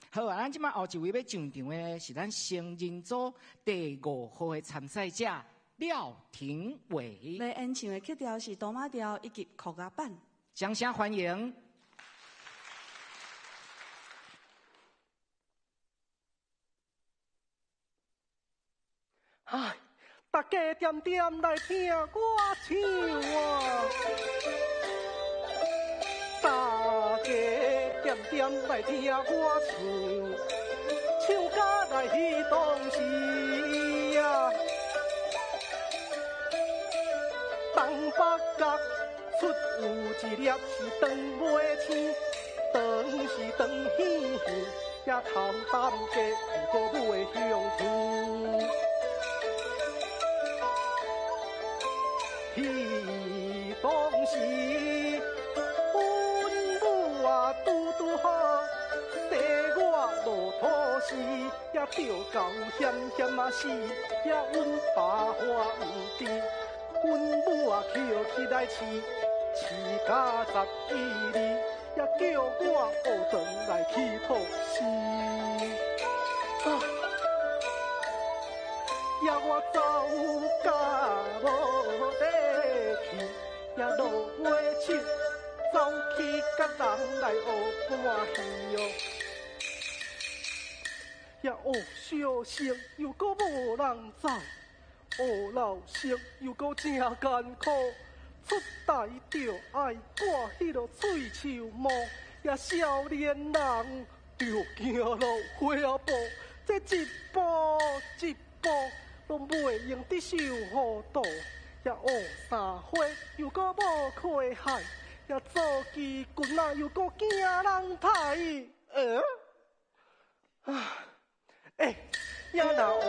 好啊，咱這擺後一位欲上場的是咱成人組第五號的參賽者廖廷偉。來演唱的曲調是哆媽調以及哭仔板。掌聲歡迎。唉，大家恬恬來聽我唱啊！大家恬恬來聽我唱，唱甲來彼當時啊，東北角出有一粒是長尾星，長是長耳耳，也頭擔家又閣尾向天。彼當時，阮母啊拄拄好，生我落土時，也著够险险啊死，也阮爸看毋知，阮母啊捡起来饲，饲甲11、12，也叫我学转来去吐司。也我走甲无底去，也落尾手走去佮人来学歌戏哟。也学小生又阁无人走，学老生又阁真艰苦，出台就爱挂彼落喙树帽，也少年人就行落花步，这一步一步拢袂用得受糊涂，也学三花又阁无开海，也做旗军啊又阁惊人刣。啊，欸，也若学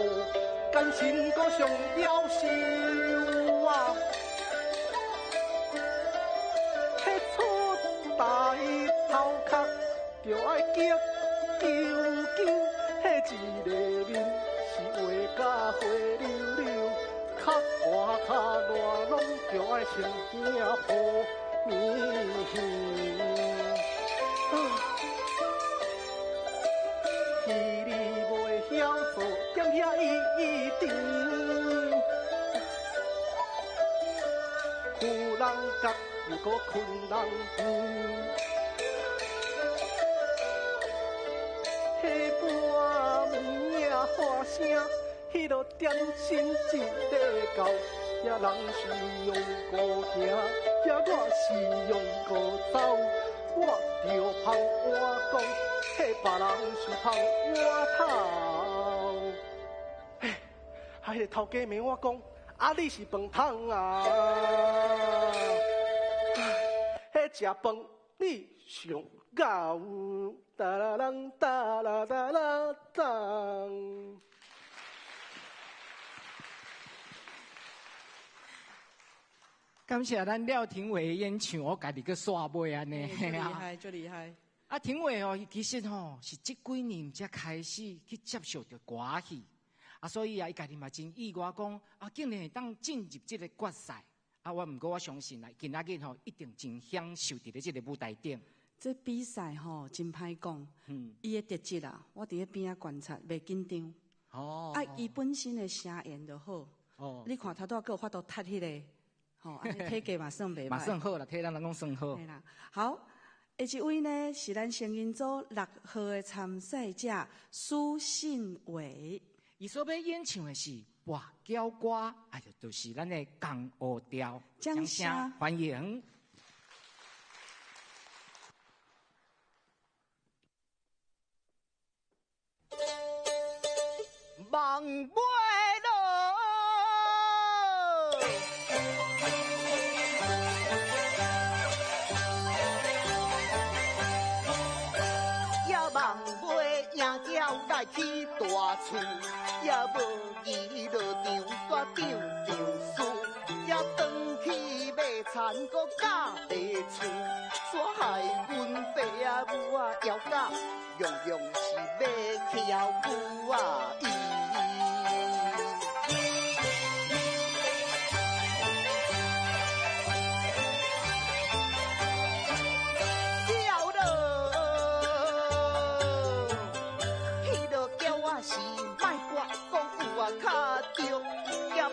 感情阁上夭寿啊，彼出台头壳就爱激揪揪，彼一个面是画甲花溜溜，较寒较热拢著爱穿饼铺棉。彼你袂晓做点遐伊甜，富人角又阁困人边。彼半暝仔喊声，彼落点心一个到，也人是用孤行，也我是用孤走，我著芳碗讲，彼别人是芳碗头。嘿，啊，彼个头家骂我讲，啊，你是饭桶啊！彼食饭你上𠢕，哒啦啷哒啦哒啦当。感謝咱廖廷偉演唱，我家己閣煞尾按呢。足厲害，足厲害。啊，廷偉哦，伊其實吼是這幾年才開始去接受著歌戲，啊，所以啊，伊家己嘛真意外講，啊，竟然會當進入這個決賽。啊，我毋過我相信啦，今仔日吼一定真享受佇咧這個舞台頂。這比賽吼真歹講，伊的特質啊，我佇咧邊仔觀察，袂緊張。哦。啊，伊本身的聲音就好。哦。你看頭拄仔閣有法度踢彼個。吼，按呢體格嘛算袂歹。嘛算好啦，體咱人講算好。嘿啦，好，下一位呢是咱成人組6號的參賽者蘇信偉，伊所欲演唱的是跋筊歌，啊，就是咱的江湖調。掌聲歡迎。望尾落。来起大厝，也无娱乐场，煞场场输，也转去买田，阁甲地厝，煞害阮爸仔母仔枵甲，样样是欲翘牛仔伊。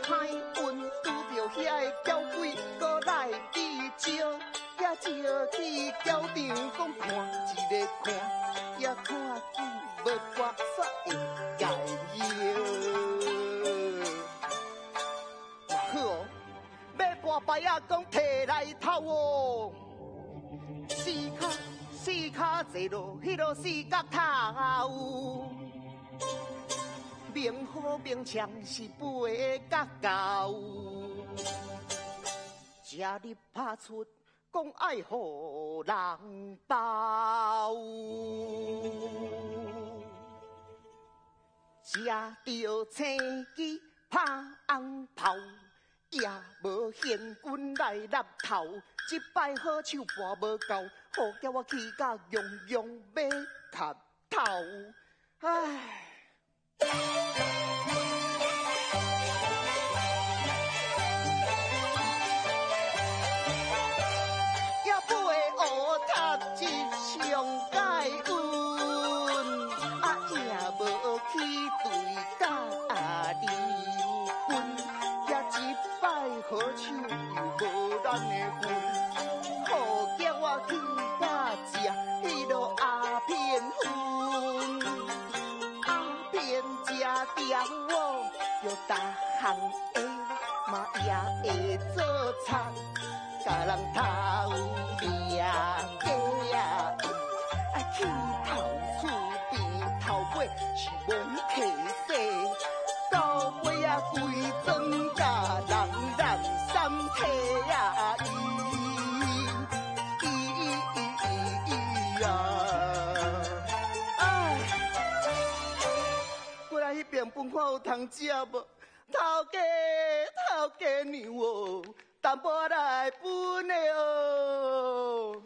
歹运，拄著遐个娇鬼，阁来去招，也招去教场，讲看一个看，也看久无跋煞会解摇。嘛好哦，欲跋牌仔讲提来头哦，四跤四跤坐落彼落四角头。明火明枪是八角高，食日拍出讲爱予人包，食著青枝拍红炮，也无贤君来纳头，这摆好手跋无够，予叫我气甲样样欲磕头，唉。也飞乌塔一上界运，啊也无去对甲刘军，也一摆好手又无咱的份，予叫我去甲食彼落鸦片粉。食掉我，着逐项的嘛也会做贼，共人偷掠鸡仔，啊去头厝边头尾是罔提势，到尾啊规庄共人滥三体啊伊伊啊！彼边饭看有通食无？头家头家娘哦，淡薄仔来分的哦。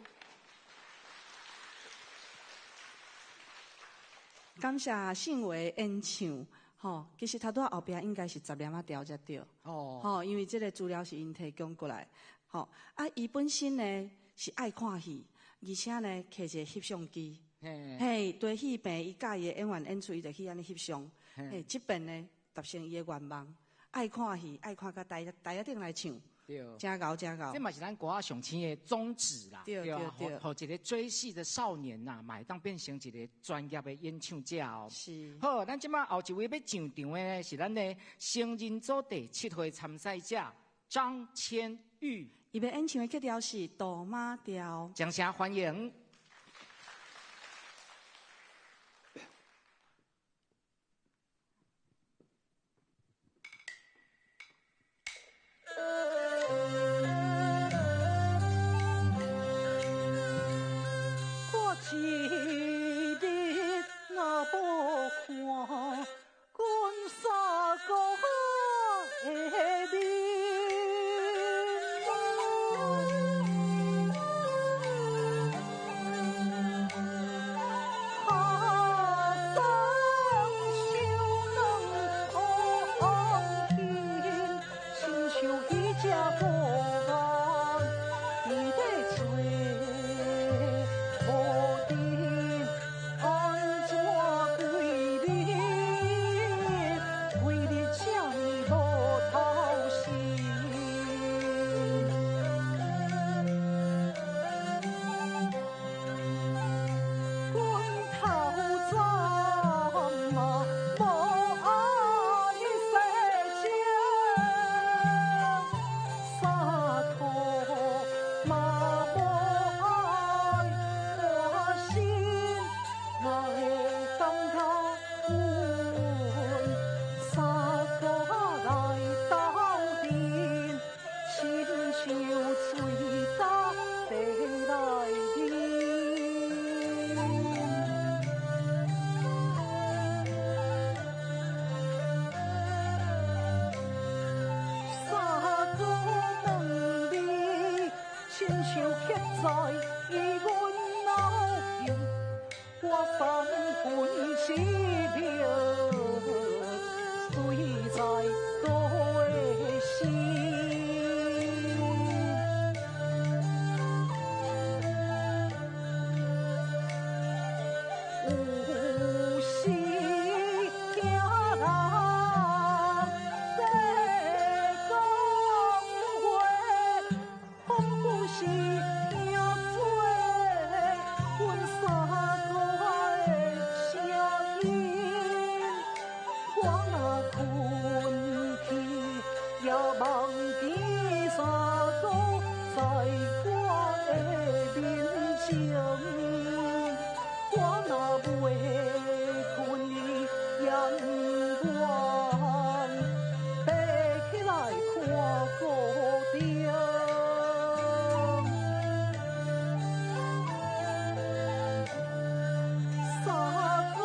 感谢信维演唱，吼，其实头拄仔后壁应该是十粒仔调才对。哦，吼，因为这个资料是𪜶提供过来，吼，啊，伊本身呢是爱看戏，而且呢提一个翕相机。嘿，对戏棚，伊佮意的演员演出，伊就去按呢翕相。嘿，这边呢达成伊的愿望，爱看戏，爱看到台台仔顶来唱，对，真𠢕真𠢕。这嘛是咱歌仔上青的宗旨啦，对对对，予一个追戏的少年呐，嘛会当变成一个专业的演唱者哦。是。好，咱这摆后一位欲上场的呢，是咱的成人组第七回参赛者张千玉。伊欲演唱的曲调是《杜马调》。掌声欢迎。我一日若无看阮三哥的面，哈桑想两红亲，亲像彼只孤雁伫咧找无阵，按怎规日规日这呢无头神？阮头早嘛无爱洗净，衫裤嘛无爱换新，哪会感觉阮三哥来斗阵，亲像水焦地内面。三哥问你，亲像刻在阮脑边，我三魂七魄随在倒的心。有时惊人在若困去，也梦见三姑在我的面前。我若袂困去，也毋愿爬起来看孤灯。三姑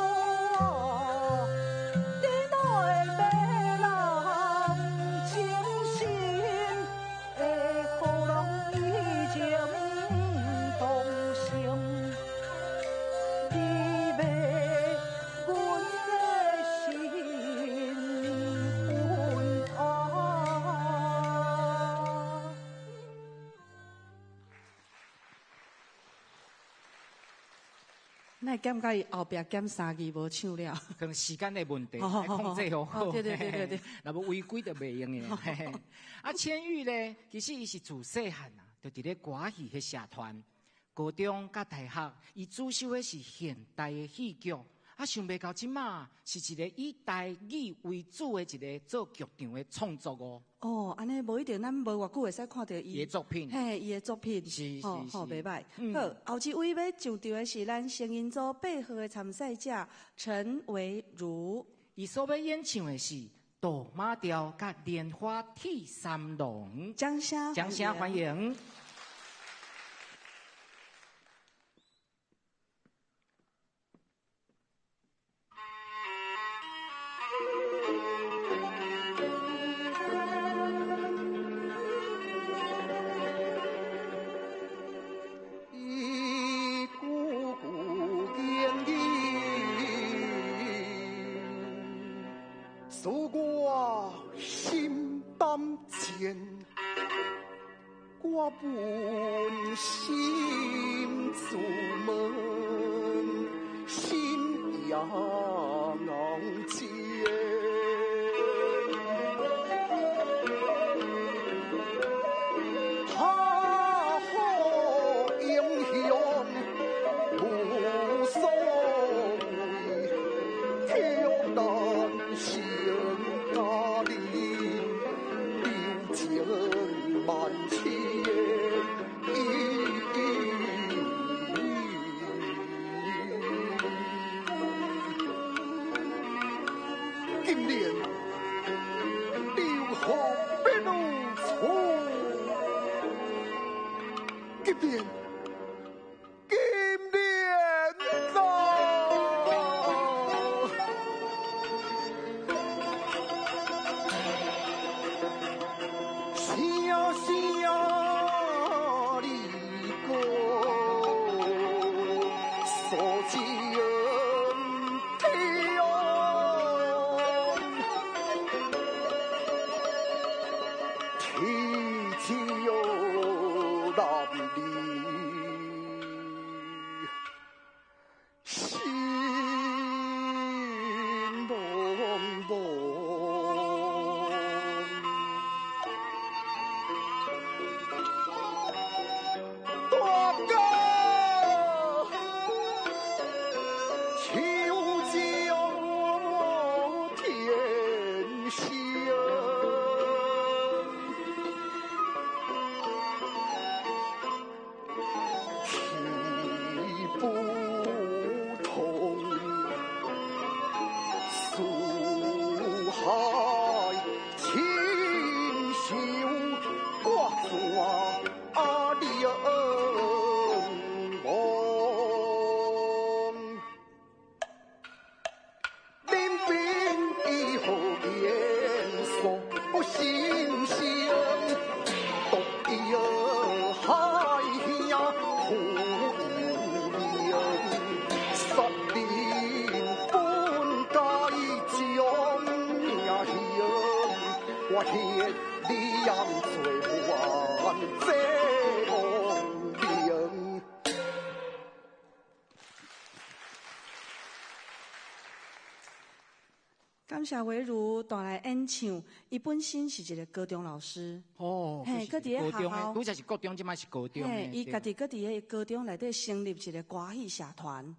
啊，你哪会迷人情深，会予人以情动心？你迷阮的心魂啊！那会感觉伊后壁减三字无唱了？可能时间的问题，爱控制好好。对对对对对。若无违规就袂用的。啊，千玉咧，其实伊是自细汉啊，就伫咧歌戏彼社团，高中佮大学，伊主修的是现代的戏剧。啊，想袂到这马是一个以台语为主的一个做剧场的创作哦。哦，按呢无一定，咱无偌久会使看著伊的作品。嘿，伊的作品。是是是。好，袂䆀。好，后一位欲上场的是咱成人组8号的参赛者陈维如。伊所欲演唱的是《杜马调》佮《莲花剃三郎》。掌声掌声欢迎。一句句言语，使我心胆战，我扪心自问，心也硬坚。他好英雄无所谓，却难成家里留情万千。金莲你何必如此？金莲，金莲啊！声声你讲诉情天，天照男儿心茫茫。大哥，秋江天香，气不通，四海情仇，我怎两忘？临兵以后严肃心声，独有海兄苦有命，杀人本该将命行，我献你养做还这亡命。感感謝維如帶來演唱，伊本身是一個高中老師。哦，嘿，閣佇咧學校，拄才是國中，這擺是高中。嘿，伊家己閣佇咧高中內底成立一個歌戲社團。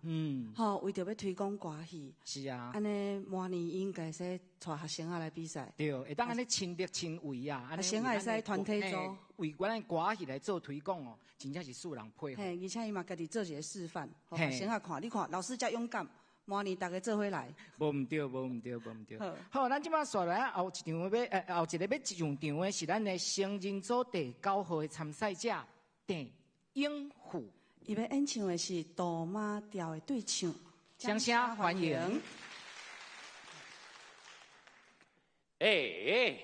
吼，為著欲推廣歌戲。是啊。按呢，明年應該會使帶學生仔來比賽。對，會當按呢親力親為啊，學生仔會使團體組，為阮的歌戲來做推廣哦，真正是使人佩服。嘿，而且伊嘛家己做一個示範，予學生仔看，你看老師遮勇敢。明年逐家做伙來，無毋對，無毋對，無毋對。好，咱這擺紲來後一場欲，後一個欲上場的是咱的成人組第九號的參賽者鄭永富。伊欲演唱的是杜馬調的對唱，掌聲歡迎。欸，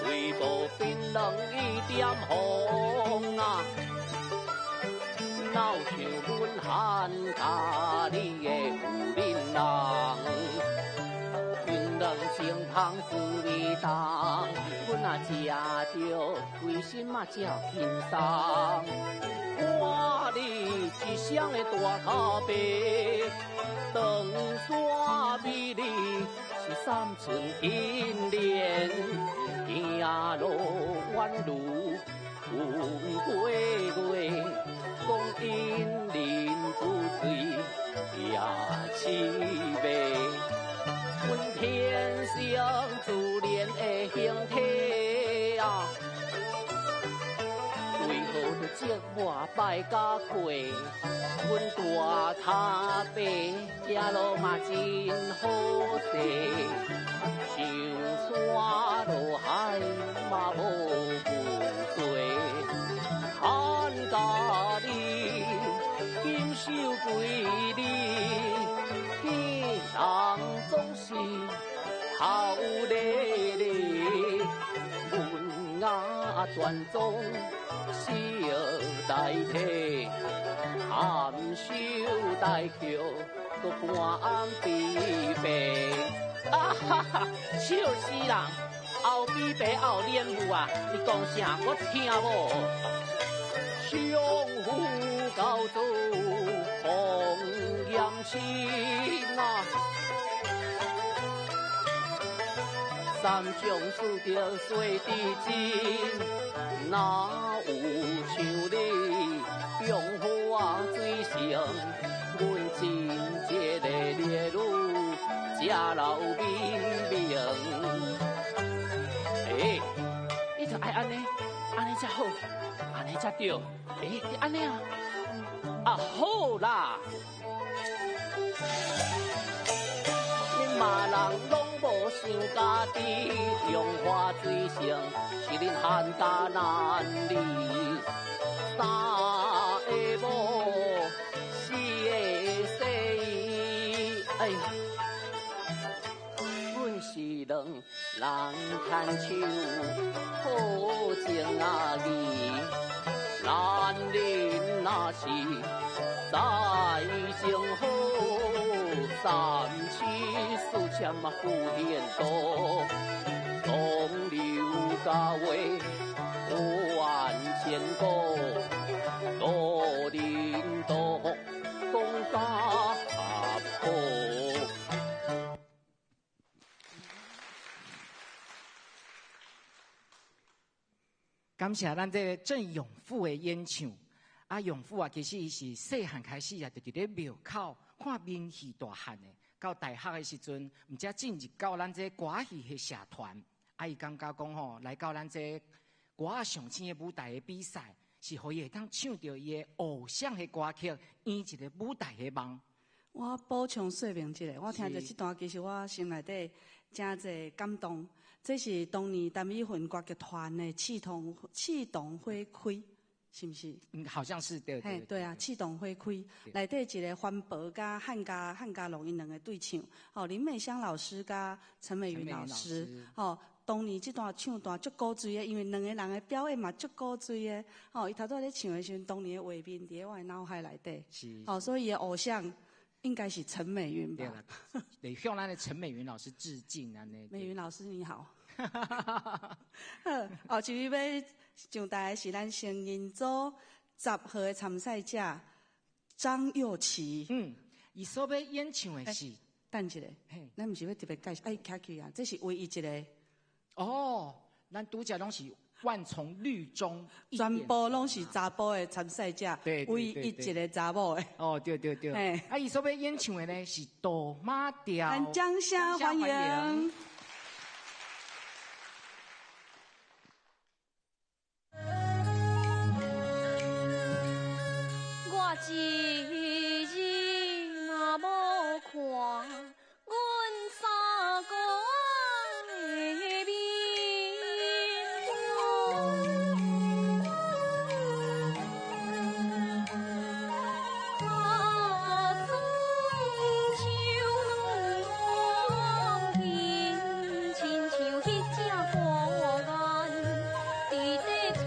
對無檳榔一點風啊！哪有像阮漢家你的婦人人，檳榔清芳滋味重，阮若食著，規身嘛才輕鬆。看你一雙的大跤白，長山美麗是三寸金蓮，行路宛如雲過月。講引人不醉也淒美，阮天生自然的形體啊，為何著寂寞敗甲虧？阮大跤白，行路嘛真好勢，上山落海嘛無負過。漢家你錦繡歸你，見人總是頭咧咧，文雅端莊惜代替，含羞帶曲閣半暗疲憊。啊哈哈，笑死人！後比白後臉有啊？你講啥？我聽無。相夫教子紅顏親啊，三從四德細致真，哪有像你中華水性，阮真一个烈女，才留美名。欸，你著愛按呢，按呢才好，按呢才對。欸，你按呢啊？啊好啦，恁罵人攏無想家己，中華水性是恁漢家男兒，三个某，四个婿。哎呀，阮是兩人牽手好情仔義。男人若是再情好，三妻四妾嘛不嫌多。講劉家話萬千古，多人多福講家好。感謝咱這個鄭永富的演唱。啊，永富啊，其實伊是細漢開始啊，就佇咧廟口看民戲大漢的。到大學的時陣，毋才進入到咱這歌戲的社團。啊，伊感覺講吼，來到咱這歌上星的舞台的比賽，是予伊會當唱著伊的偶像的歌曲，圓一個舞台的夢。我補充說明一下，我聽著這段，其實我心內底誠濟感動。這是當年陳美雲歌劇團的刺桐花開，是毋是？嗯，好像是對。嘿，對啊，刺桐花開內底一個環保佮漢家龍𪜶兩個對唱，吼林美香老師佮陳美雲老師，吼當年這段唱段足古錐的，因為兩個人的表演嘛足古錐的，吼伊頭拄仔咧唱的時陣，當年的畫面佇咧我的腦海內底，是，吼所以伊的偶像應該是陳美雲吧？對，向咱的陳美雲老師致敬啊！美雲老師你好。好，後一位欲上台的是咱成人組10號的參賽者張佑琪。嗯，伊所欲演唱的是，等一下，咱毋是欲特别介绍，哎，徛起啊，这是唯一一个。哦，咱拄才攏是萬叢綠中，全部攏是查埔的參賽者，唯一一個查某的。哦，對對對。啊，伊所欲演唱的呢是杜馬調。咱掌聲歡迎。我一日若無看阮三哥的面，脚酸手软筋，亲像彼隻孤雁，佇咧吹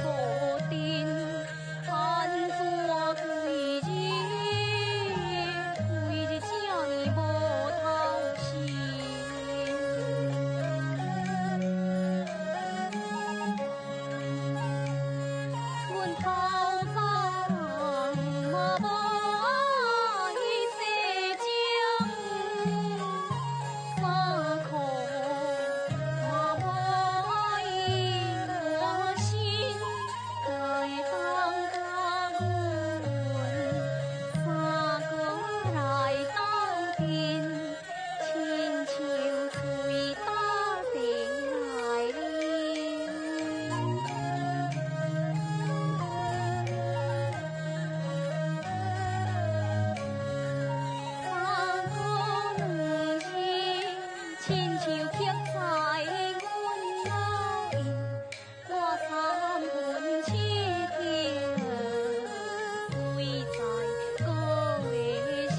無陣。安怎規日規日這呢無頭神？阮頭鬃嘛無愛洗淨，衫褲嘛無愛換新，哪會當共阮三哥來鬥陣，親像水焦茶來啉。三哥兩字，親像刻在阮腦印，我三魂七魄，隨在哥的心。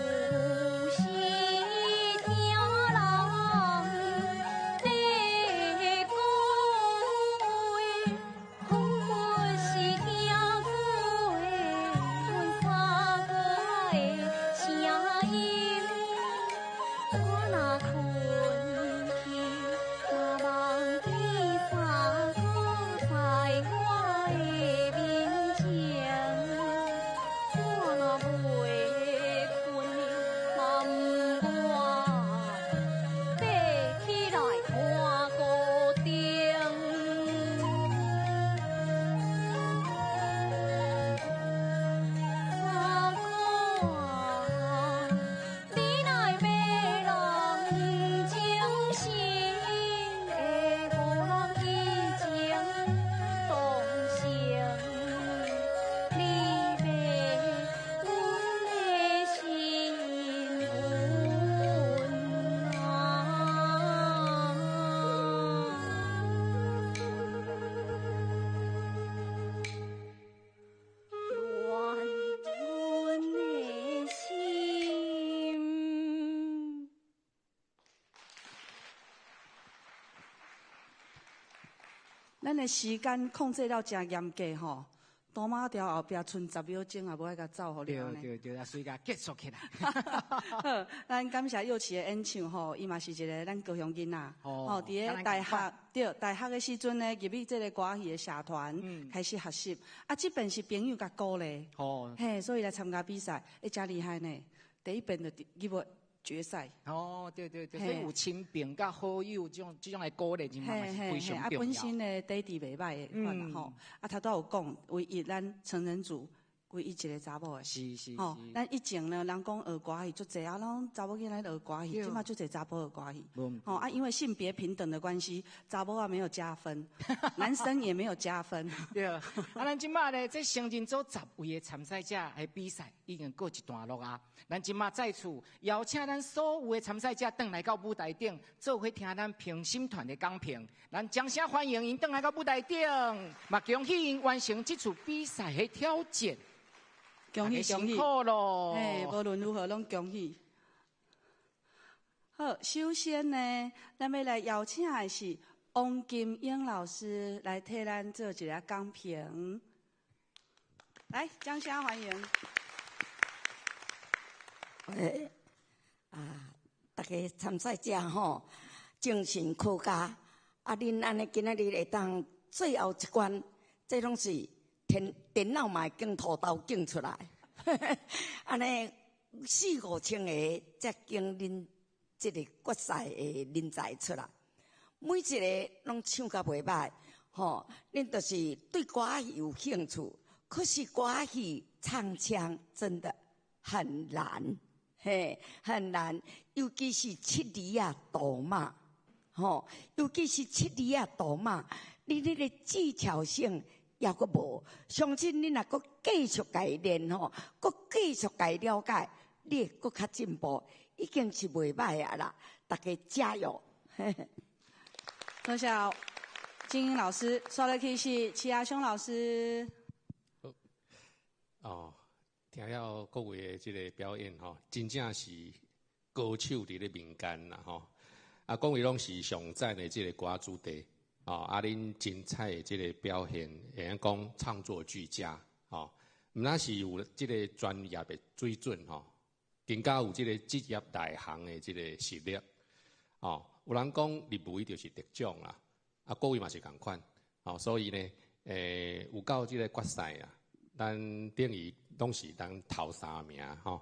我有時聽人咧講話，彷彿是聽過阮三哥的聲音。我若睏去，嘛夢見三哥在我的面前。我若袂睏，嘛毋願爬起來看孤燈。三哥啊，你若欲人情深，會予人移情動情。你欲阮的心阮啊。暖阮的心。咱的時間控制了誠嚴格吼，杜馬調後壁賰10秒鐘也無愛共走予你按呢。對對對，啊，所以共結束起來。好，咱感謝幼琪的演唱吼，伊嘛是一個咱高雄囡仔。哦，佇咧大學對大學的時陣呢，入去這個歌戲的社團開始學習。啊，這邊是朋友共鼓勵，嘿，所以來參加比賽，欸，誠厲害呢。第一遍就入去決賽。哦，對對對，所以有親朋佮好友這種的鼓勵，真嘛是非常啊，重要。本身的底子袂歹的款吼，啊，頭拄有講，唯一咱成人組唯一一個查某的。吼，咱以前呢，人講學歌戲足濟啊，攏查某囡仔學歌戲，這馬足濟查埔學歌戲。吼啊，因為性別平等的關係，查某仔沒有加分，男生也沒有加分。對，啊，咱這馬咧，這成人組10位的參賽者的比賽已經告一段落啊。咱這馬再次邀請咱所有的參賽者轉來到舞台頂，做伙聽咱評審團的講評。咱掌聲歡迎𪜶轉來到舞台頂，嘛恭喜𪜶完成這次比賽的挑戰。恭喜恭喜！大家辛苦咯。嘿，無論如何攏恭喜。好，首先呢，咱欲來邀請的是王金英老師來替咱做一个講評。來，掌聲歡迎。啊，大家參賽者吼，精神可嘉，啊，恁按呢今仔日會當最後一關，這攏是電電腦嘛會鏡塗豆鏡出來，按呢四五千個才揀恁這个決賽的人才出來，每一个攏唱甲袂䆀，吼！恁就是對歌仔戲有興趣，可是歌仔戲唱腔真的很難，嘿，很難，尤其是七字仔哆媽，吼，尤其是七字仔哆媽，你彼个技巧性猶閣無，相信恁若閣繼續共伊練吼，閣繼續共伊了解，你會閣較進步，已經是袂䆀啊啦！大家加油！多謝金英老師，刷落去是齊阿雄老師。哦，聽了各位的這个表演吼，真正是高手佇咧民間啦吼。啊，各位攏是上讚的這个歌主題，哦，啊，恁精彩的這个表現，會用講唱作俱佳，吼，毋但是有這个專業的水準吼，更加有這个職業內行的這个實力，哦，有人講入圍就是得獎啦，啊，各位嘛是仝款，哦，所以呢，有到這个決賽啊，咱等於攏是咱頭三名吼，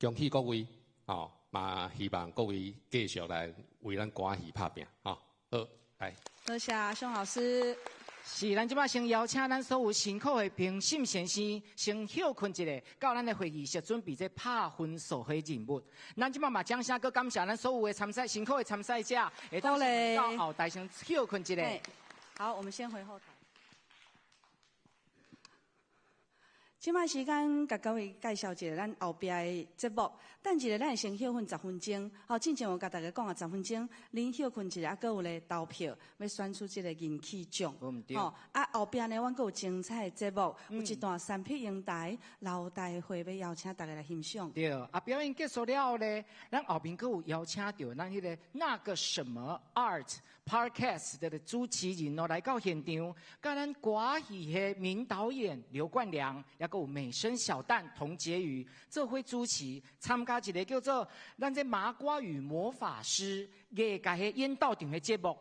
恭喜各位，哦，嘛希望各位繼續來為咱歌戲拍拚，吼，好，來。多謝熊老師。是，咱這擺先邀請咱所有辛苦的評審先生先歇睏一下，到咱的會議室準備這拍分數的任務。咱這擺嘛掌聲閣感謝咱所有的參賽辛苦的參賽者，會當到後台先歇睏一下。好，我們先回後台。這擺時間，共各位介紹一下咱後壁的節目。等一下，咱會先歇睏10分鐘。好，進前有共大家講啊，十分鐘，恁歇睏一下，啊，閣有咧投票，欲選出這个人氣獎。吼，啊，後壁呢，阮閣有精彩的節目，有一段三匹英台樓大會欲邀請大家來欣賞。對，啊，表演結束了後咧，咱後面閣有邀請著咱彼个那个什麼 Art Podcast 的主持人哦來到現場，佮咱歌戲的名導演劉冠良，抑閣有美聲小旦童潔瑜做伙主持，參加一个叫做咱這麻瓜與魔法師藝界的演鬥場的節目。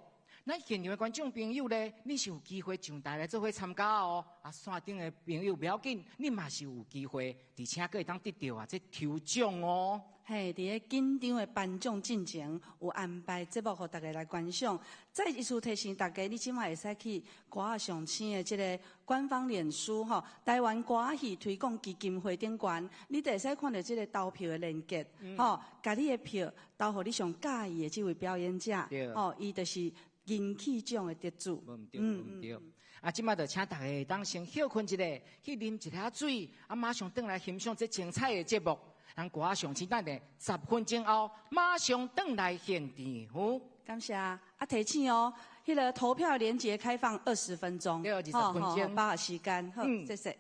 咱現場的觀眾朋友咧，你是有機會上台來做伙參加哦。啊，線頂的朋友袂要緊，你嘛是有機會，而且閣會當得著啊這抽獎哦。嘿，佇咧緊張的頒獎進前，有安排節目予大家來觀賞。再一次提醒大家，你這擺會使去歌仔上星的這个官方臉書吼，台灣歌仔戲推廣基金會頂懸，你就會使看著這个投票的連結，吼，共你的票投予你上佮意的這位表演者，吼，伊就是人氣獎的得主。嗯對。啊，這擺就請大家會當先歇睏一下，去啉一下水，啊，馬上轉來欣賞這精彩的節目。咱歌仔上星等下10分鐘後，馬上轉來現場。感謝啊，提醒哦，彼个投票連結開放20分鐘，對，20分鐘，把握時間，好，謝謝。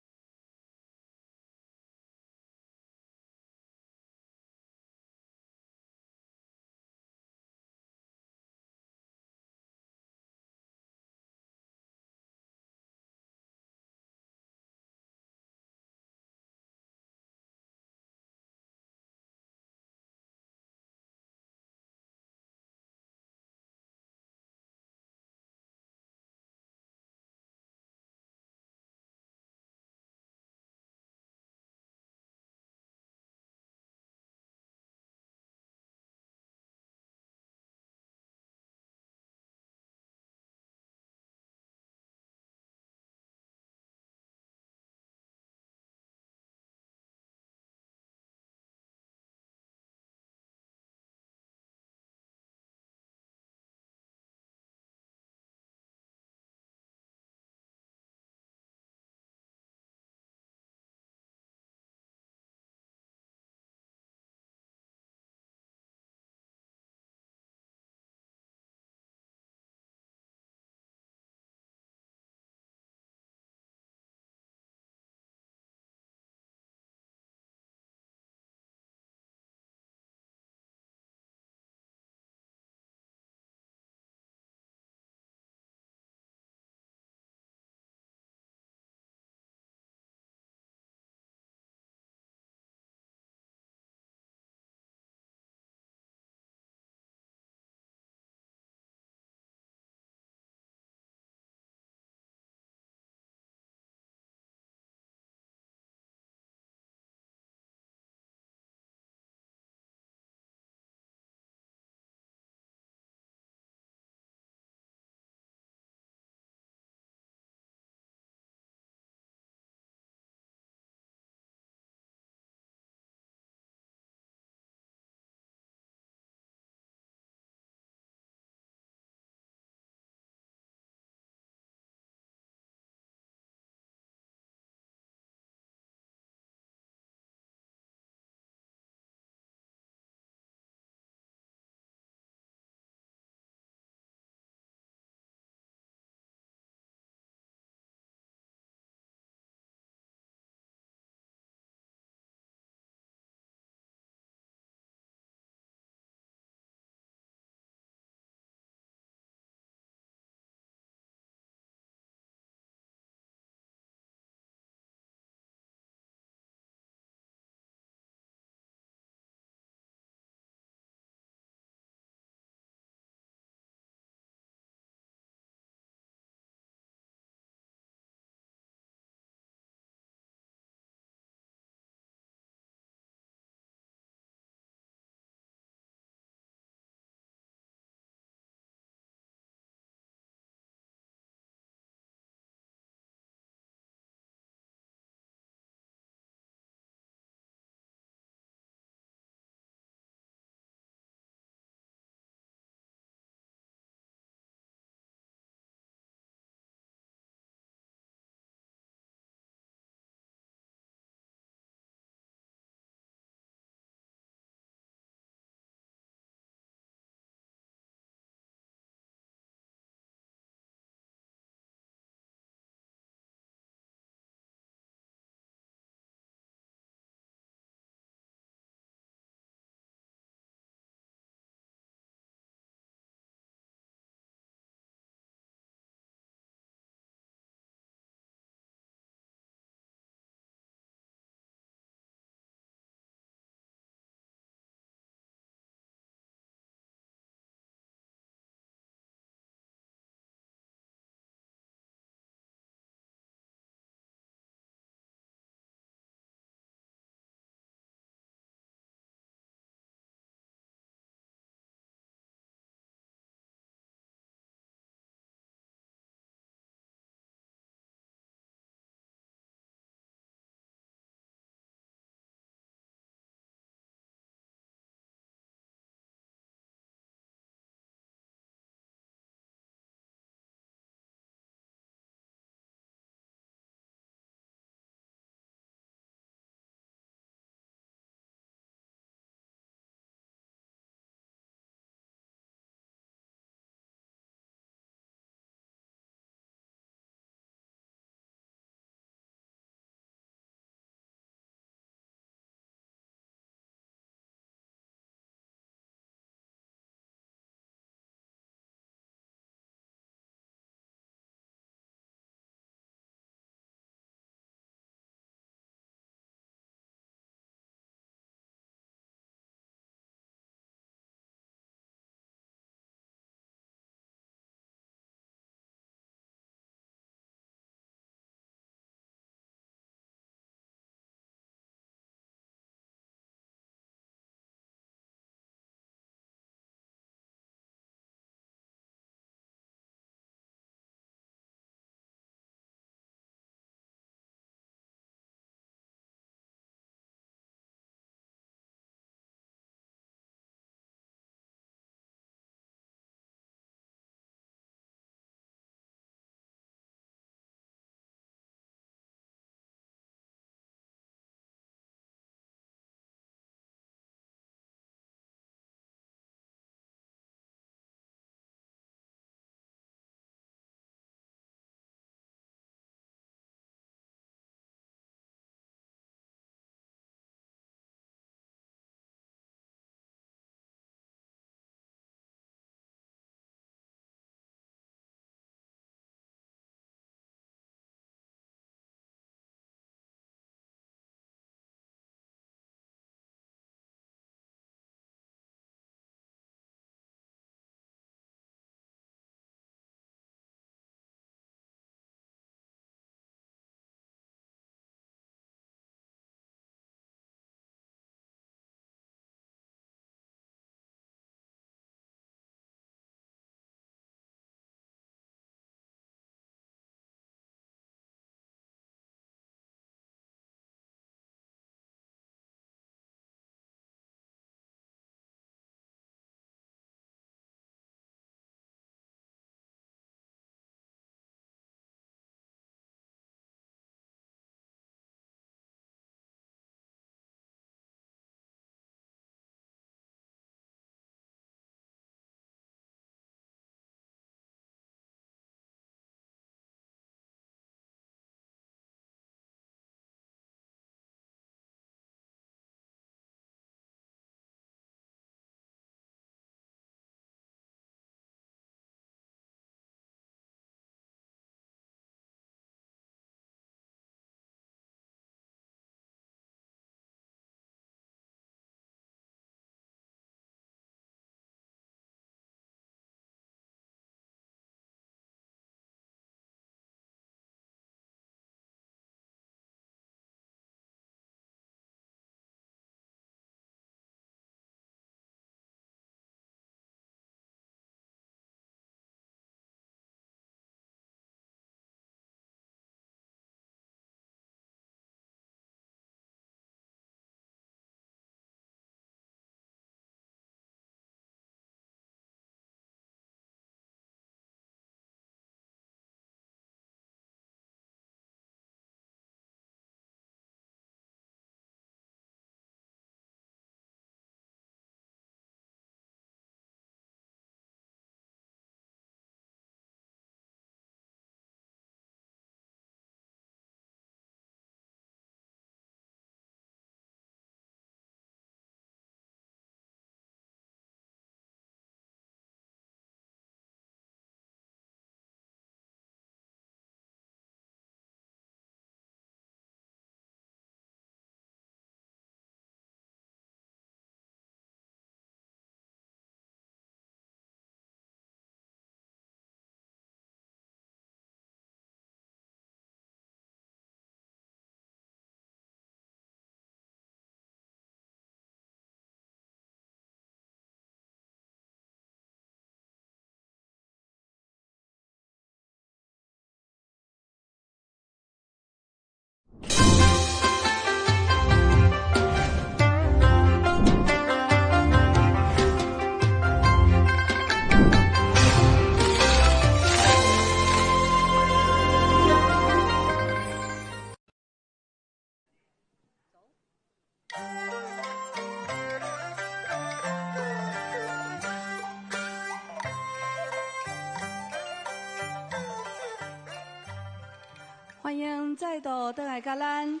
迎再度轉來佮咱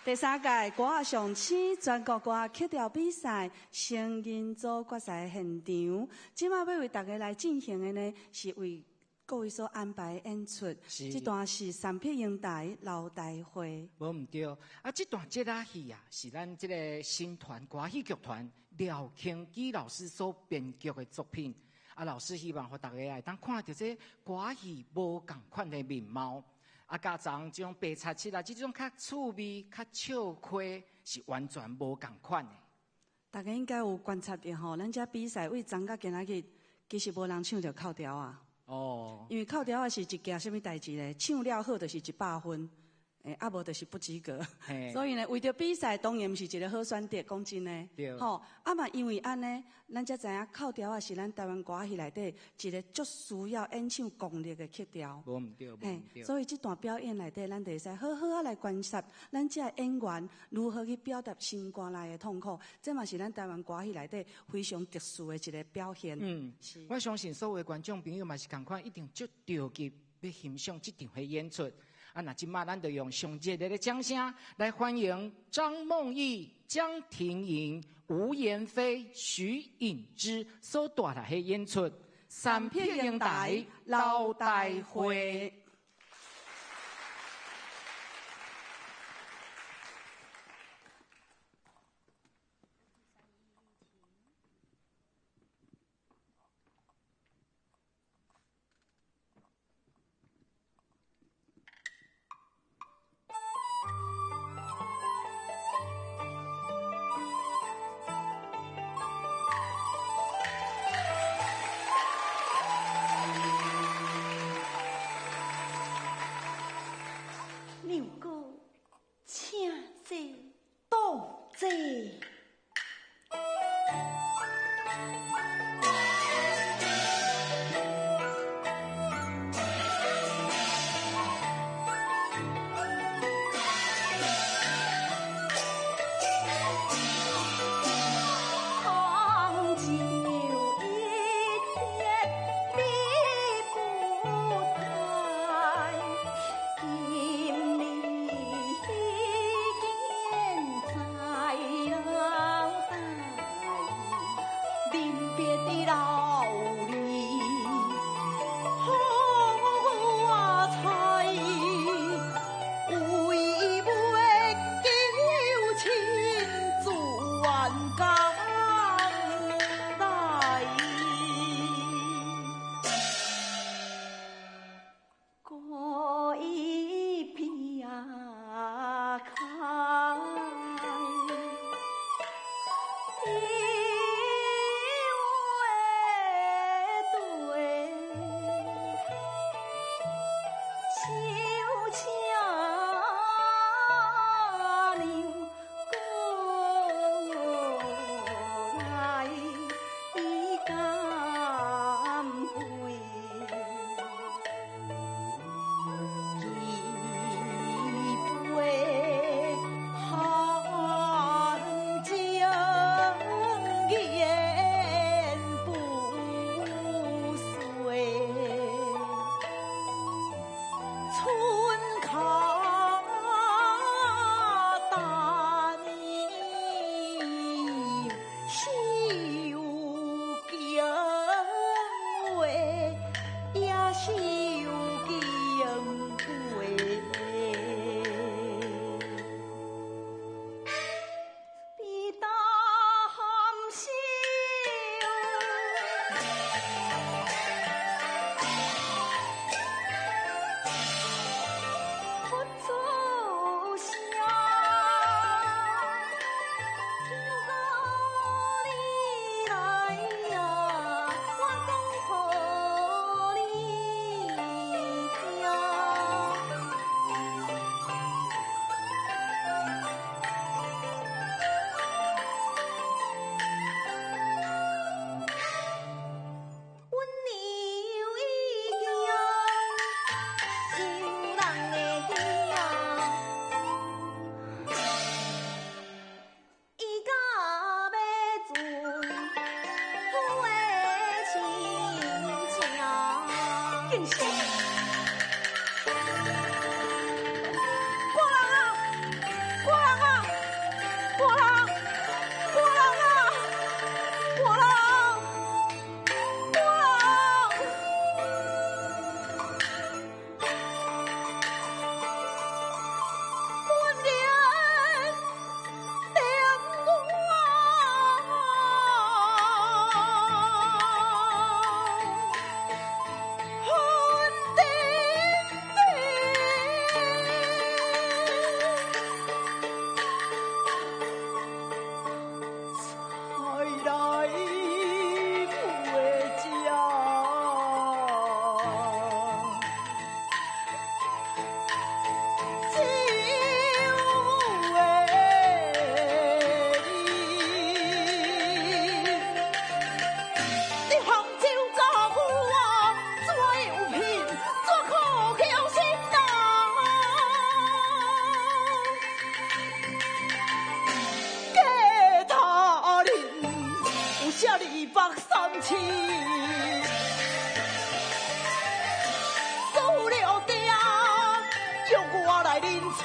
第三屆歌仔上星全國歌仔曲調比賽成人組決賽現場。這擺欲為大家來進行的呢，是為各位所安排的演出。這段是三撇英台老大會。無毋對，啊，這段這仔戲啊，是咱這个新團歌戲劇團廖慶基老師所編劇的作品。啊，老師希望予大家會當看著這歌戲無仝款的面貌。啊，佮昨這種白漆漆啊，這種較趣味、較笑詼，是完全無仝款的。大家應該有觀察著吼，咱這比賽為昨佮今仔日，其實無人唱著哭調仔。哦。因為哭調仔是一件啥物代誌咧？唱了好就是100分，啊無就是不及格。所以呢，為著比賽，當然毋是一个好選擇，講真的。吼，啊嘛，因為按呢，咱才知影哭調仔是咱台灣歌仔戲內底一个足需要演唱功力的曲調。無毋對，無毋對。所以這段表演內底，咱就會使好好仔來觀察咱這演員如何去表達心肝內的痛苦。這嘛是咱台灣歌仔戲內底非常特殊的一个表現。嗯，我相信所有的觀眾朋友嘛是仝款，一定足著急欲欣賞這場的演出。啊，那這擺咱就用上熱烈的掌聲來歡迎張夢懿、江婷瑩、吳妍霏、徐穎芝所帶來的演出《三撇英台老大會》。娘哥，請坐，多坐。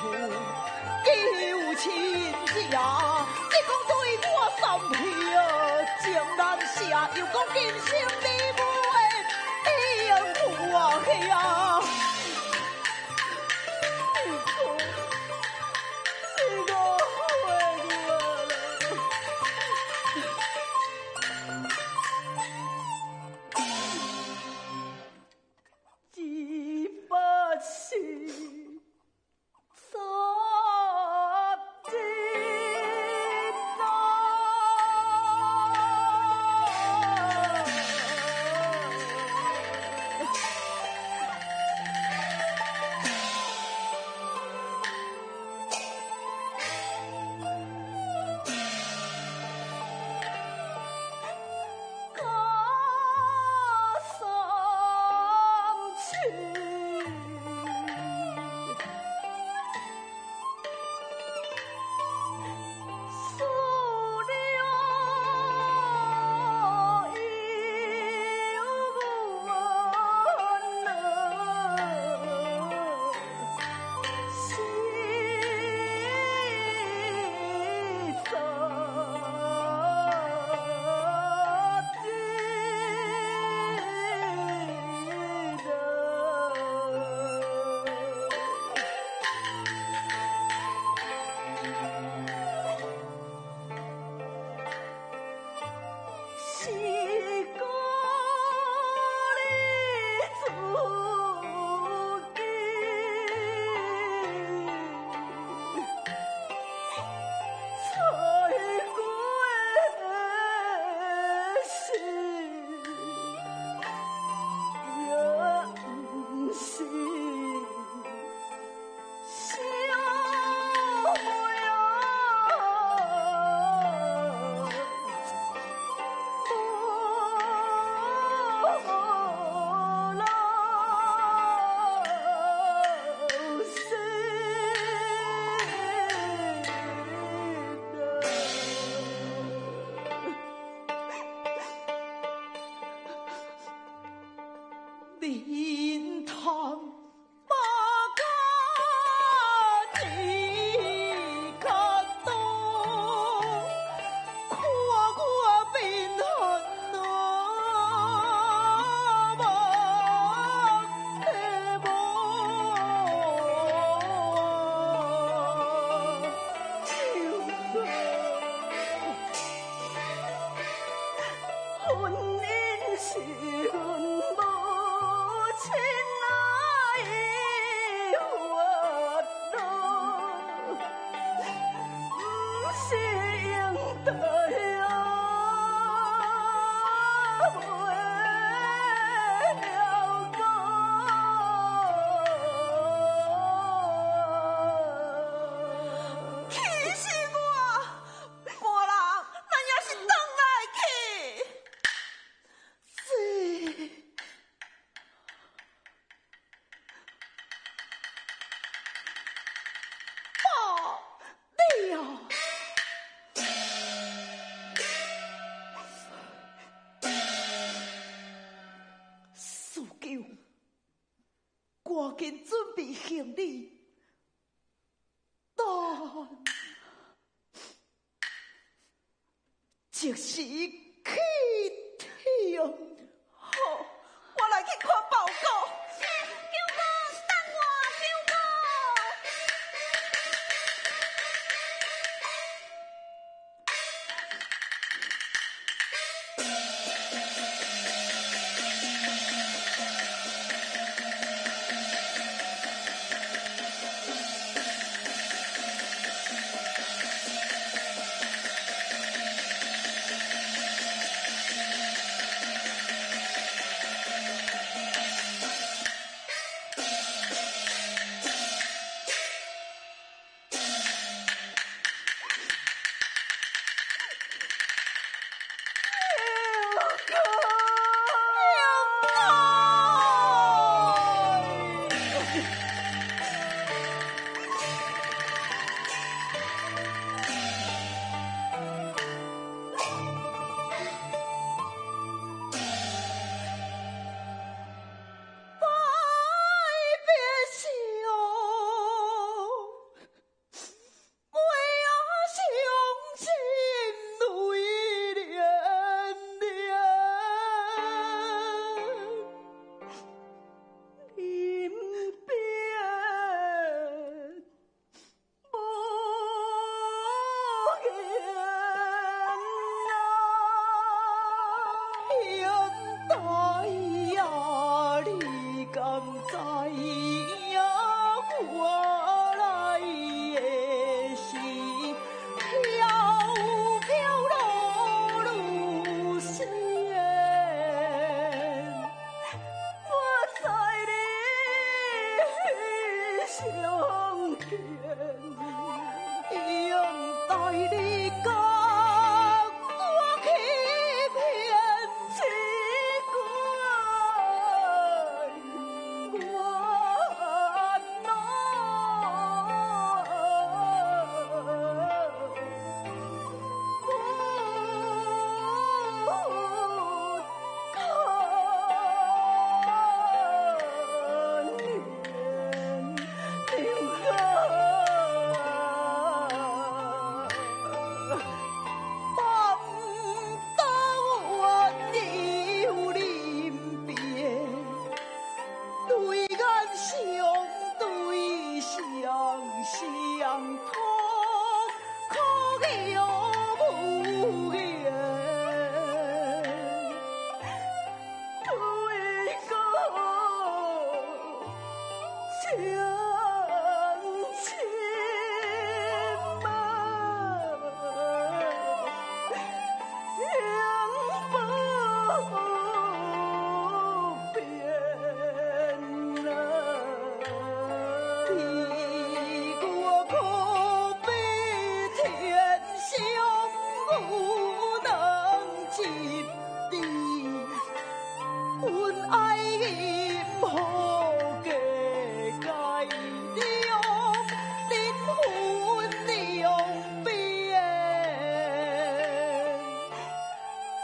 求親情，你講對我三撇情難捨，又講今生你袂用我兄。趕緊準備行李，等即時去聽。好，我來去看報告。舅母，等我，舅母。毋知影我来的是飘飘落如仙，我在你相见，用带你甲我欺骗一关，我不可怜放到怨有临别，对眼相对双相托，苦又无言。对个相亲们，永不变啊！你我可比天相无能及敌，阮爱任何计改两阵分两边，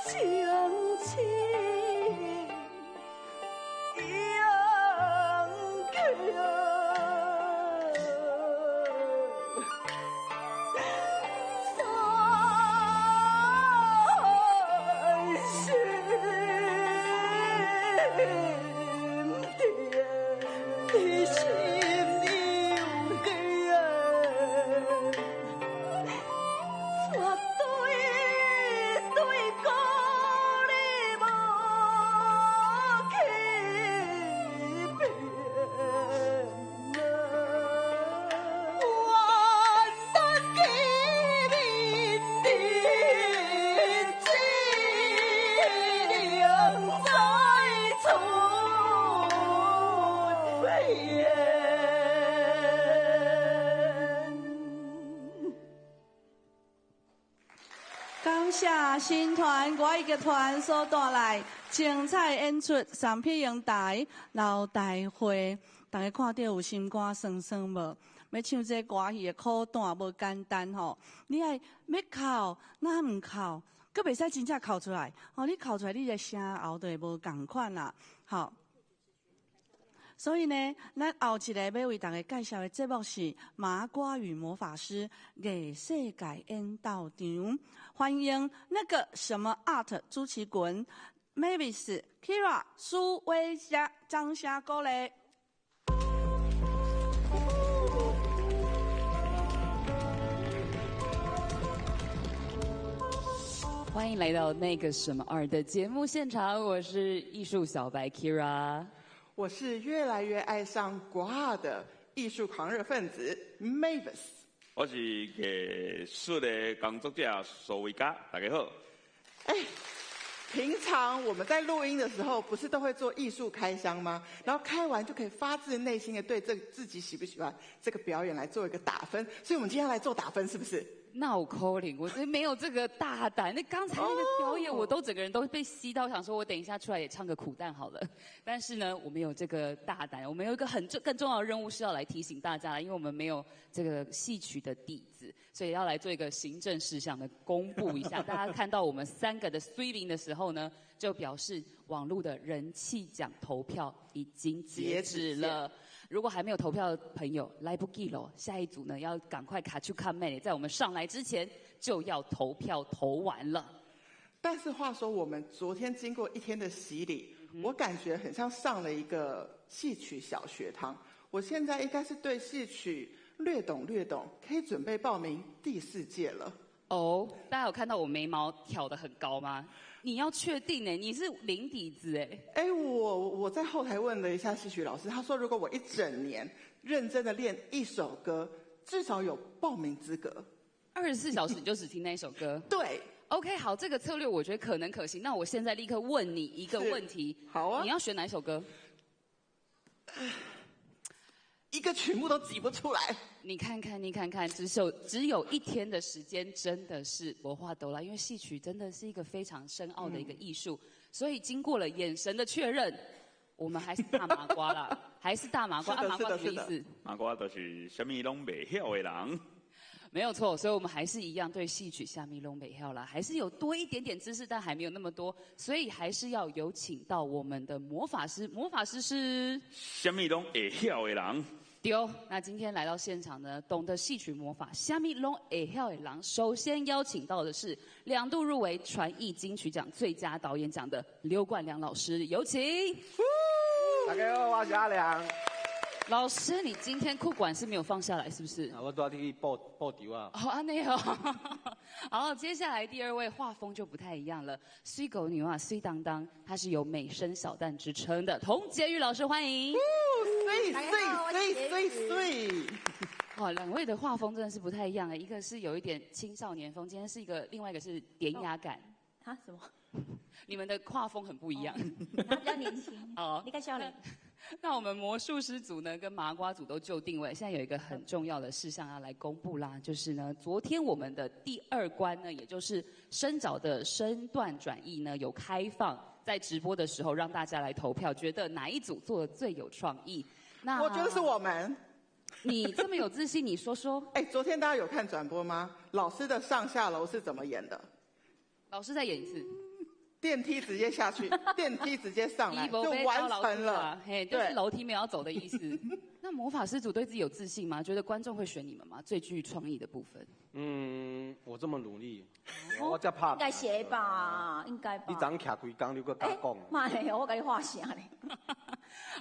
相亲永三心甜，你心有间，绝对对孤你无欺骗。愿咱见面日子，两再出现。感谢新团歌艺剧团所带来精彩演出，送予阳台刘大会，大家看到有心肝酸酸无？欲唱这歌戏的苦段无简单吼，你爱欲哭，若毋哭，阁袂使真正哭出来。吼，你哭出来，你的声喉就会无仝款啦。好，所以呢，咱后一个欲为大家介绍的节目是《麻瓜与魔法师》艺世界演斗场，欢迎那个什么 art 主持群 Mavis、Kira、苏威佳、掌声鼓励。欢迎来到那个什么 art 的节目现场，我是艺术小白 Kira。我是越来越爱上歌仔的艺术狂热分子 Mavis。我是艺术的工作者苏维嘉，大家好。哎，平常我们在录音的时候，不是都会做艺术开箱吗？然后开完就可以发自内心的对这自己喜不喜欢这个表演来做一个打分。所以我们今天要来做打分，是不是？那有可能，我真没有这个大胆。那刚才那个表演，我都整个人都被吸到，想说我等一下出来也唱个苦旦好了。但是呢，我们有这个大胆，我们有一个更重要的任务是要来提醒大家，因为我们没有这个戏曲的底子，所以要来做一个行政事项的公布一下。大家看到我们三个的衰名的时候呢，就表示网络的人气奖投票已经截止了。如果还没有投票的朋友，来不及了。下一组呢，要赶快卡去看妹，在我们上来之前就要投票投完了。但是话说，我们昨天经过一天的洗礼，我感觉很像上了一个戏曲小学堂。我现在应该是对戏曲略懂略懂，可以准备报名第四届了。哦，大家有看到我眉毛挑得很高吗？你要确定哎，你是零底子哎。哎，我在后台问了一下戏曲老师，他说如果我一整年认真的练一首歌，至少有报名资格。 24小时你就只听那一首歌？对。 OK，好，这个策略我觉得可能可行。那我现在立刻问你一个问题。好啊。你要选哪一首歌？一个曲目都挤不出来。你看看，你看看，只有一天的时间，真的是无法度啦。因为戏曲真的是一个非常深奥的一个艺术，所以经过了眼神的确认，我们还是大麻瓜啦，还是大麻瓜。啊，麻瓜什么意思？麻瓜就是啥物攏袂晓的人。没有错，所以我们还是一样对戏曲啥物攏袂晓啦，还是有多一点点知识，但还没有那么多，所以还是要有请到我们的魔法师。魔法师是啥物攏会晓的人。对，那今天来到现场呢，懂得戏曲魔法，啥物攏会晓的人，首先邀请到的是两度入围传艺金曲奖最佳导演奖的刘冠良老师，有请。大家好，我是阿良。老师，你今天裤管是没有放下来，是不是？啊，我拄仔去报报仇啊。哦，按呢哦。好，接下来第二位画风就不太一样了，水狗女啊，水当当，她是有美声小旦之称的童洁玉老师，欢迎。水水水水水。哇，两位的画风真的是不太一样哎，一个是有一点青少年风，今天是一个，另外一个是典雅感。啊？什么？你们的画风很不一样。他比较年轻。哦，你较少年。那我们魔术师组呢，跟麻瓜组都就定位。现在有一个很重要的事项要来公布啦，就是呢，昨天我们的第二关呢，也就是生角的身段转译呢，有开放在直播的时候让大家来投票，觉得哪一组做的最有创意？那我觉得是我们。你这么有自信，你说说。哎，昨天大家有看转播吗？老师的上下楼是怎么演的？老师再演一次。电梯直接下去，电梯直接上来，就完成了。嘿，就是楼梯没有要走的意思。那魔法师组对自己有自信吗？觉得观众会选你们吗？最具创意的部分。嗯，我这么努力，我才拍。应该写吧，应该吧。你昨徛规工，你阁敢讲？妈嘞，我共你画啥咧？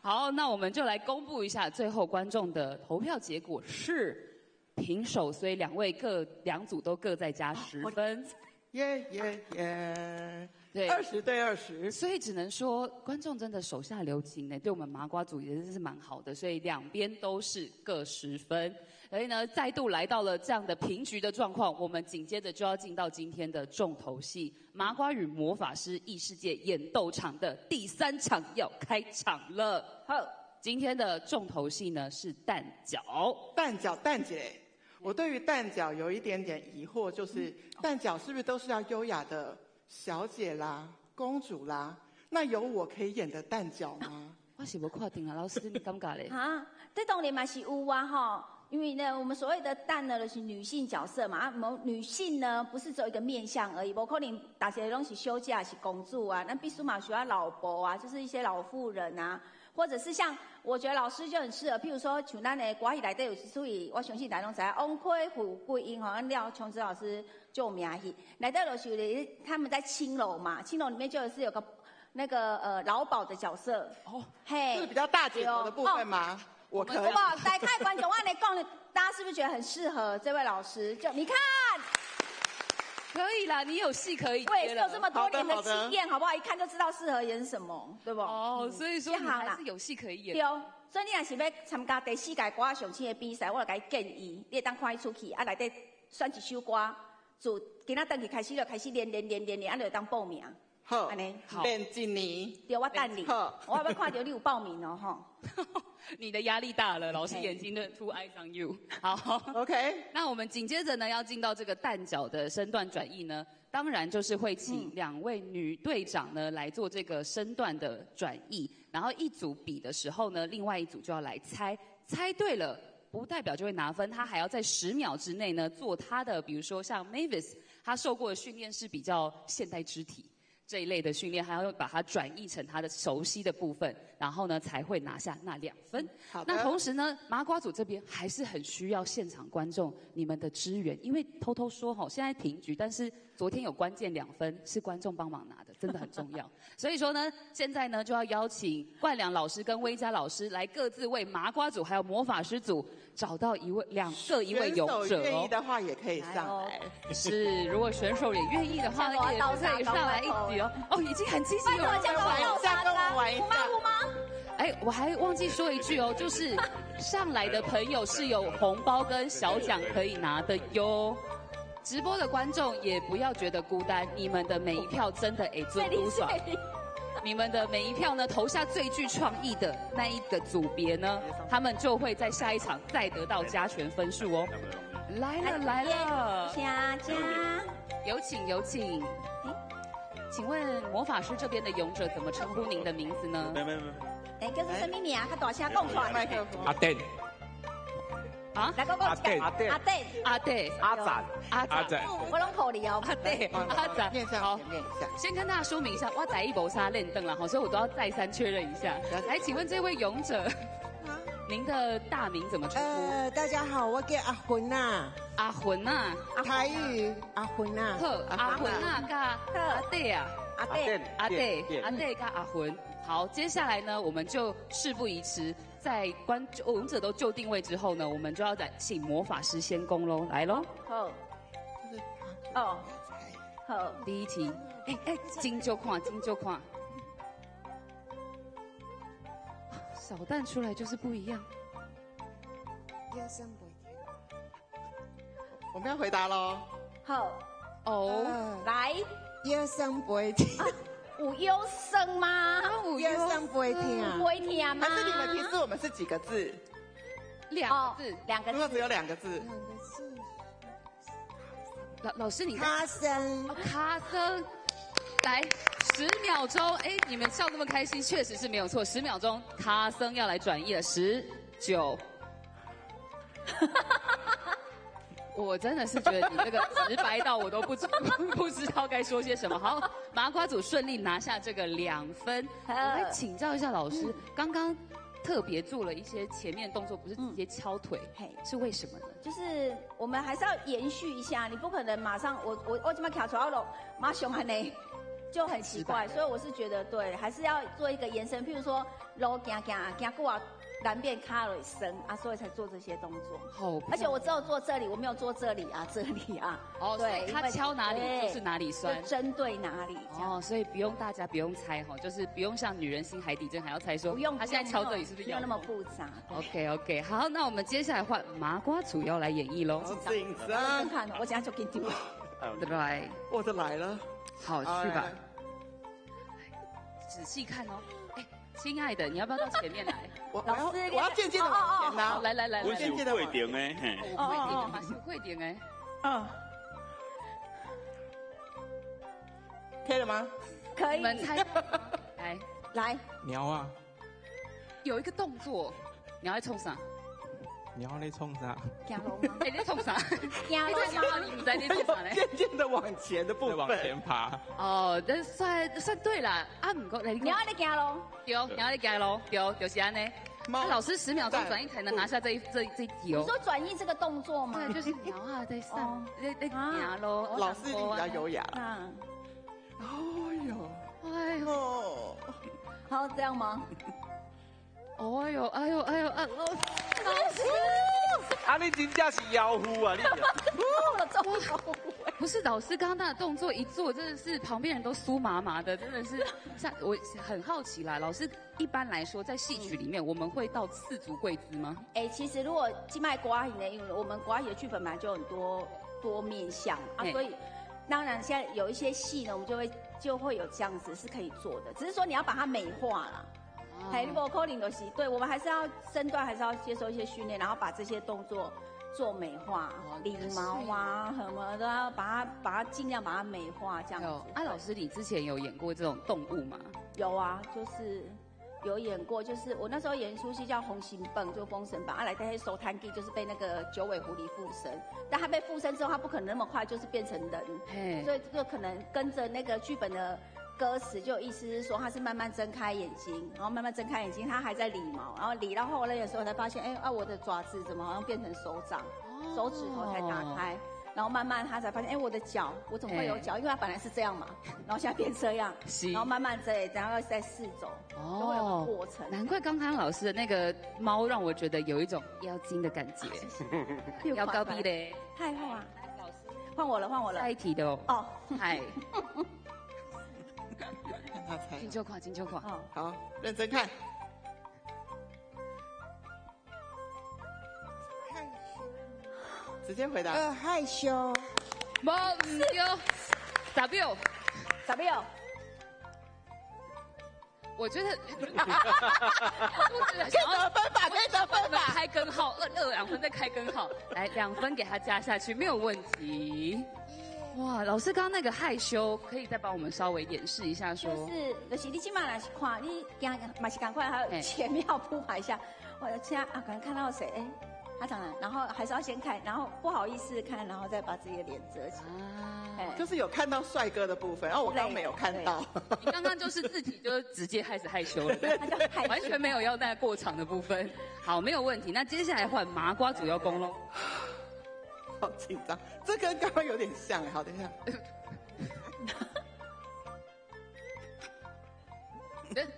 好，那我们就来公布一下最后观众的投票结果是平手，所以两位各两组都各再加10分。耶耶耶！对， 20对20，所以只能说观众真的手下留情呢，对我们麻瓜组也真是蛮好的，所以两边都是各十分。所以呢，再度来到了这样的平局的状况，我们紧接着就要进到今天的重头戏——麻瓜与魔法师异世界演斗场的第三场要开场了。好，今天的重头戏呢是旦角。旦角，旦姐，我对于旦角有一点点疑惑，就是旦角是不是都是要优雅的小姐啦、公主啦？那有我可以演的旦角吗？我是无看定啊，老师你感觉咧？啊，这当然嘛是有啊吼，因为呢，我们所谓的旦呢，就是女性角色嘛。啊，某女性呢，不是只有一个面相而已，无可能大家拢是小姐是公主啊，那必须嘛需要老婆啊，就是一些老妇人啊，或者是像我觉得老师就很适合，譬如说像咱的歌戏内底有一出戏，我相信大家拢知影，王魁负桂英吼，咱廖琼枝老师就名戏，内底就是他们在青楼嘛，青楼里面就是有个那个老鸨的角色哦，嘿，是比较大姐头的部分吗？我可以。哇，大家观众，我按呢讲，大家是不是觉得很适合这位老师？就你看，可以啦，你有戏可以。我也是有这么多年的经验，好不好？一看就知道适合演什么，对不？哦，所以说你还是有戏可以演。对，所以你若是欲参加第四届歌仔上星的比赛，我就共你建议，你会当看彼出戏，啊，内底选一首歌，自今仔转去开始就开始练练练练练，啊，就会当报名。好，按呢，练一年。对，我等你。好，我欲看著你有报名哦，吼。你的压力大了，老师眼睛的 two eyes on you。好，OK。那我们紧接着呢，要进到这个旦角的身段转译呢，当然就是会请两位女队长呢来做这个身段的转译，然后一组比的时候呢，另外一组就要来猜，猜对了不代表就会拿分，他还要在10秒之内呢做他的，比如说像 Mavis，他受过的训练是比较现代肢体这一类的训练，还要把它转译成他的熟悉的部分，然后呢才会拿下那2分。好的。那同时呢，麻瓜组这边还是很需要现场观众你们的支援，因为偷偷说吼，现在平局，但是昨天有关键2分是观众帮忙拿的，真的很重要。所以说呢，现在呢就要邀请冠良老师跟威嘉老师来各自为麻瓜组还有魔法师组找到一位两各一位勇者哦。愿意的话也可以上来。是，如果选手也愿意的话，也可以上来一起哦。哦，已经很积极了。玩一下，跟我玩一下。哎，我还忘记说一句哦，就是上来的朋友是有红包跟小奖可以拿的哟。直播的观众也不要觉得孤单，你们的每一票真的会准拄煞。你们的每一票呢，投下最具创意的那一个组别呢，他们就会在下一场再得到加权分数哦。来了来了，佳佳，有请有请。请问魔法师这边的勇者怎么称呼您的名字呢？没没没。哎，叫做什么名？较大声讲出来。麦克风。阿典。啊？来，讲讲阿典阿典，阿典，阿展，阿展，我拢抱你哦。阿典，阿展。念下，好，念一下。先跟大家说明一下，我台语无啥练凳了哈，所以我都要再三确认一下。来，请问这位勇者，您的大名怎么称呼？大家好，我叫阿魂呐。阿魂呐，台语阿魂呐。好，阿魂呐，佮阿典啊，阿典，阿典，阿典佮阿魂。好，接下来呢，我们就事不宜迟，在观勇者都就定位之后呢，我们就要再请魔法师先攻喽，来喽。好。哦。好。第一题，哎哎，金就看，金就看。小蛋出来就是不一样。我们要回答喽。好。哦。来。腰酸背痛。有腰酸吗？腰酸背痛。背痛吗？还是你们提示我们是几个字？两个字，两个字。如果只有两个字。两个字。老师，你卡森。卡森。来，10秒钟，哎，你们笑那么开心，确实是没有错。十秒钟，卡森要来转译了，10、9。我真的是觉得你这个直白到我都不知道该说些什么。好，麻瓜组顺利拿下这个2分。我来请教一下老师，刚刚特别做了一些前面动作，不是直接敲腿，是为什么呢？就是我们还是要延续一下，你不可能马上我这么卡出来了，马上按呢，就很奇怪。所以我是觉得对，还是要做一个延伸，譬如说路行行行过啊。难免卡了深啊，所以才做这些动作。好，而且我只有做这里，我没有做这里啊，这里啊。哦，对，他敲哪里就是哪里酸，针对哪里。哦，所以不用大家不用猜哈，就是不用像女人心海底针还要猜说，不用，他现在敲这里是不是？没有那么复杂。 OK OK，好，那我们接下来换麻瓜组要来演绎喽。紧张，看，我等下就给你丢。来，我的来了。好，去吧。仔细看哦。亲爱的，你要不要到前面来？我老师，我要渐渐的往前拿。来来来，我是有过程的，嘿。哦哦，有过程的。嗯。可以了吗？可以。你们猜。来来。鸟啊。有一个动作，鸟在冲啥？鸟在冲啥？行路吗？欸，你冲啥？行路吗？你毋知你创啥咧？渐渐的往前的部分。往前爬。哦，这算对啦。啊，毋过，鸟咧行路。对，鸟咧行路，对，就是按呢。那老师10秒钟转译才能拿下这一题哦。你说转译这个动作吗？对，就是鸟啊在上，在行路。老师比较优雅。嗯。哎呦，哎呦，好，这样吗？哎呦，哎呦，哎呦，啊！老师，啊，你真正是妖妇啊！你，不是老师刚刚那个动作一做，真的是旁边人都酥麻麻的，真的是。像我很好奇啦，老师一般来说在戏曲里面，我们会到四足跪姿吗？哎，其实如果这摆歌仔戏呢，因为我们歌仔戏的剧本本来就很多多面向啊，所以当然现在有一些戏呢，我们就会有这样子是可以做的，只是说你要把它美化啦。哎，如果 calling 的戏，对我们还是要身段，还是要接受一些训练，然后把这些动作做美化，理毛啊什么都要把它尽量把它美化这样子。啊，老师，你之前有演过这种动物吗？有啊，就是有演过，就是我那时候演一出戏叫《红心蹦》，就封神榜，啊来那些手摊机就是被那个九尾狐狸附身，但他被附身之后，他不可能那么快就是变成人，所以就可能跟着那个剧本的歌词就意思是说，他是慢慢睁开眼睛，然后慢慢睁开眼睛，他还在理毛，然后理到后来的时候才发现，哎啊，我的爪子怎么好像变成手掌，手指头才打开。然后慢慢他才发现，哎，我的脚，我怎么会有脚？因为他本来是这样嘛，然后现在变这样，然后慢慢再，然后再试走，都会有个过程。难怪刚刚老师的那个猫让我觉得有一种妖精的感觉，要高低嘞。太好啊！老师，换我了，换我了。下一题的哦。哦，嗨。看他猜。金秋垮，金秋垮。好，认真看。直接回答。害羞。无唔对。W。 W。我觉得，我觉得可以得分吧，可以得分吧。开根号，二二两分再开根号，来2分给他加下去，没有问题。哇，老师刚刚那个害羞，可以再帮我们稍微演示一下说。就是你这摆若是看你惊嘛是同款，还有前面要铺排一下。我现在啊，可能看到谁？哎，他长得，然后还是要先看，然后不好意思看，然后再把自己的脸遮起来。就是有看到帅哥的部分，然后我刚刚没有看到。你刚刚就是字体就直接开始害羞了，完全没有要那过场的部分。好，没有问题。那接下来换麻瓜主要攻喽。好紧张，这跟刚刚有点像。好，等一下。这跟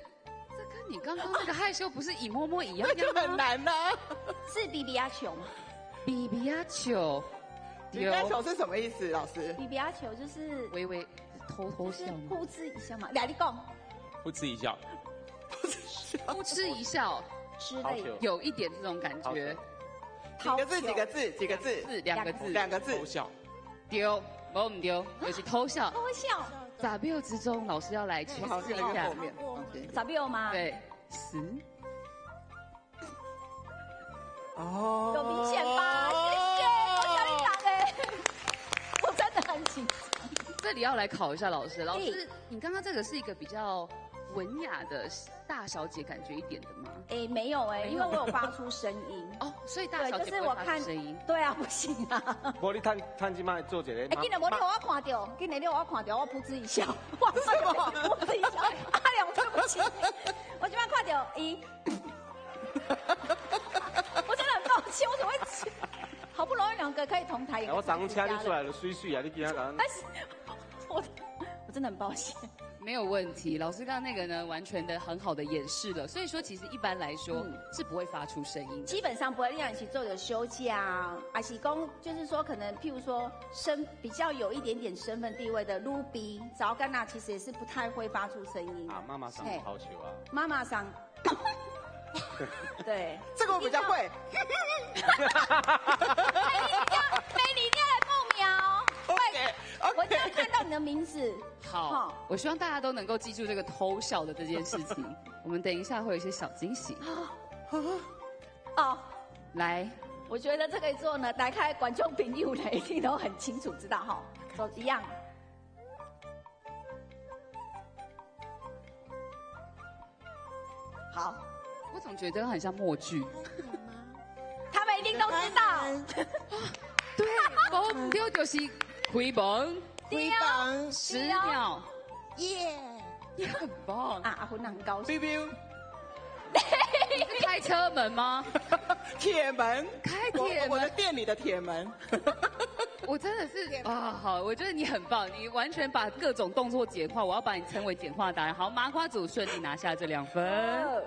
你刚刚那个害羞不是一摸摸一样吗？就很难呐。是比比亚球吗？比比亚球。比比亚球是什么意思，老师？比比亚球就是微微偷偷笑，噗嗤一笑嘛。来，你讲。噗嗤一笑。噗嗤一笑之类的，有一点这种感觉。几个字？几个字？几个字？两个字。两个字。偷笑。丢，无唔丢，就是偷笑。偷笑。W 之中，老师要来诠释一下。W 吗？对，10。哦。有明显吧？谢谢，我叫你打的。我真的很紧张。这里要来考一下老师，老师，你刚刚这个是一个比较文雅的大小姐感觉一点的吗？哎，没有哎，因为我有发出声音哦，所以大小姐就是我看声音。对啊，不行啊。无你趁这摆做一个。哎，今日无你予我看到，今日你予我看到，我噗嗤一笑。我什么？噗嗤一笑。阿良，对不起，我这摆看到伊，我真的很抱歉，我怎么会？好不容易两个可以同台演。我昨请你出来就水水啊，你今仔讲。但是，我真的很抱歉。没有问题，老师刚刚那个呢，完全的很好的演示了。所以说，其实一般来说是不会发出声音，基本上不会。你一起做有休假，还是讲就是说，可能譬如说比较有一点点身份地位的卢比、早干娜，其实也是不太会发出声音。啊，妈妈桑好球啊！妈妈桑，对，这个我比较会。美女一定要来报名哦！我一定要看到你的名字。好，我希望大家都能够记住这个偷笑的这件事情。我们等一下会有一些小惊喜。哦，来，我觉得这个做呢，打开观众朋友呢一定都很清楚知道哈，都一样。好，我总觉得很像默剧。他们一定都知道。对，无对就是开门。开门10秒，耶，你很棒啊！阿芬很高兴。是开车门吗？铁门，开铁门，我的店里的铁门。我真的是啊，好，我觉得你很棒，你完全把各种动作简化，我要把你称为简化达人。好，麻瓜组顺利拿下这2分。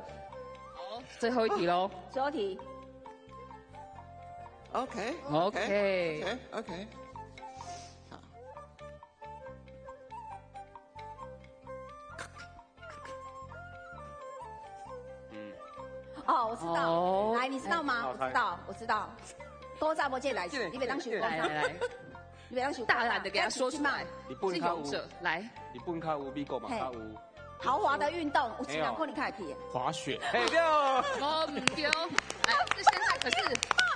好，最后一题喽。最后一题。 OK。OK。OK。哦，我知道，来，你知道吗？我知道，我知道。古早无这个代志，你别当想。来来来，你别当想。大胆的给他说出来。是勇者，来。日本较有，美国嘛较有。豪华的运动，有钱人可能较会去。滑雪。哎对。我唔对。来，这现在可是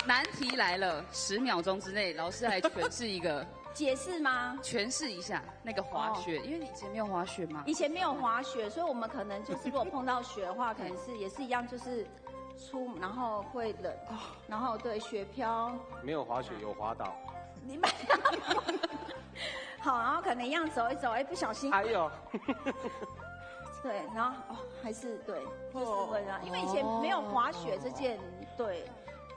难题来了，10秒钟之内，老师来诠释一个。解释吗？诠释一下那个滑雪，因为你以前没有滑雪嘛。以前没有滑雪，所以我们可能就是如果碰到雪的话，可能是也是一样，就是出然后会冷，然后对雪飘。没有滑雪，有滑倒。你们好，然后可能一样走一走，哎，不小心。哎呦。对，然后哦，还是对，就是会啊，因为以前没有滑雪这件，对。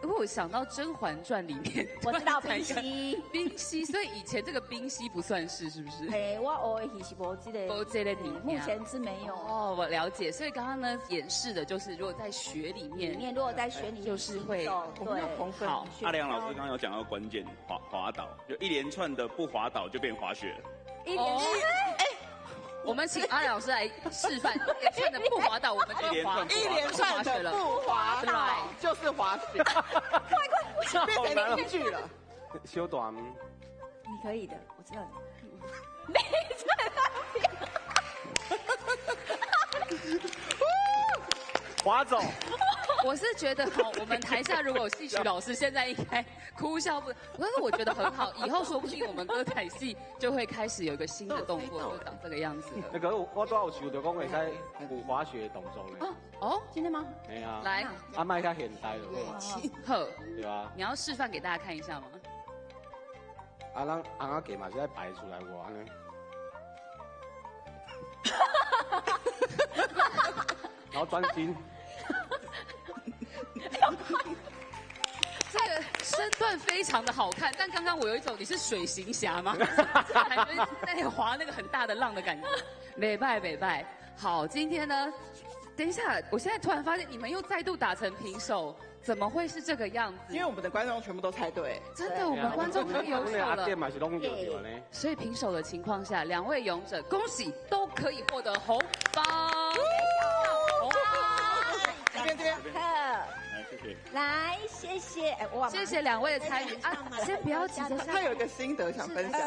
因为我想到《甄嬛传》里面，我知道冰溪，冰溪，所以以前这个冰溪不算是，是不是？哎，我学的戏是无这个，无这个名，目前是没有。哦，我了解。所以刚刚呢，演示的就是如果在雪里面，里面如果在雪里面就是会对。好，阿良老师刚刚有讲到关键，滑倒，就一连串的不滑倒就变滑雪了。一连串，哎。我们请阿良老师来示范，一连串的不滑倒，我们就滑一连串的不滑倒就是滑雪，快快变成京剧了。小段，你可以的，我知道你。没在那边。滑走。我是觉得好，我们台下如果有戏曲老师，现在应该哭笑不得。但是我觉得很好，以后说不定我们歌仔戏就会开始有一个新的动作，就长这个样子。那个我拄有想到讲会使有滑雪的动作呢。哦，真的吗？嘿啊。来。啊，莫遐现代了。好。对啊。你要示范给大家看一下吗？啊，咱红仔鸡嘛是爱摆出来无按呢？然后专心。这个身段非常的好看，但刚刚我有一种你是水行侠吗？感觉在划那个很大的浪的感觉。美拜美拜，好，今天呢，等一下，我现在突然发现你们又再度打成平手，怎么会是这个样子？因为我们的观众全部都猜对，真的，我们观众太优秀了。所以平手的情况下，两位勇者恭喜都可以获得红包。红包，这边这边。来，谢谢，谢谢两位的参与啊！先不要急着，他有一个心得想分享。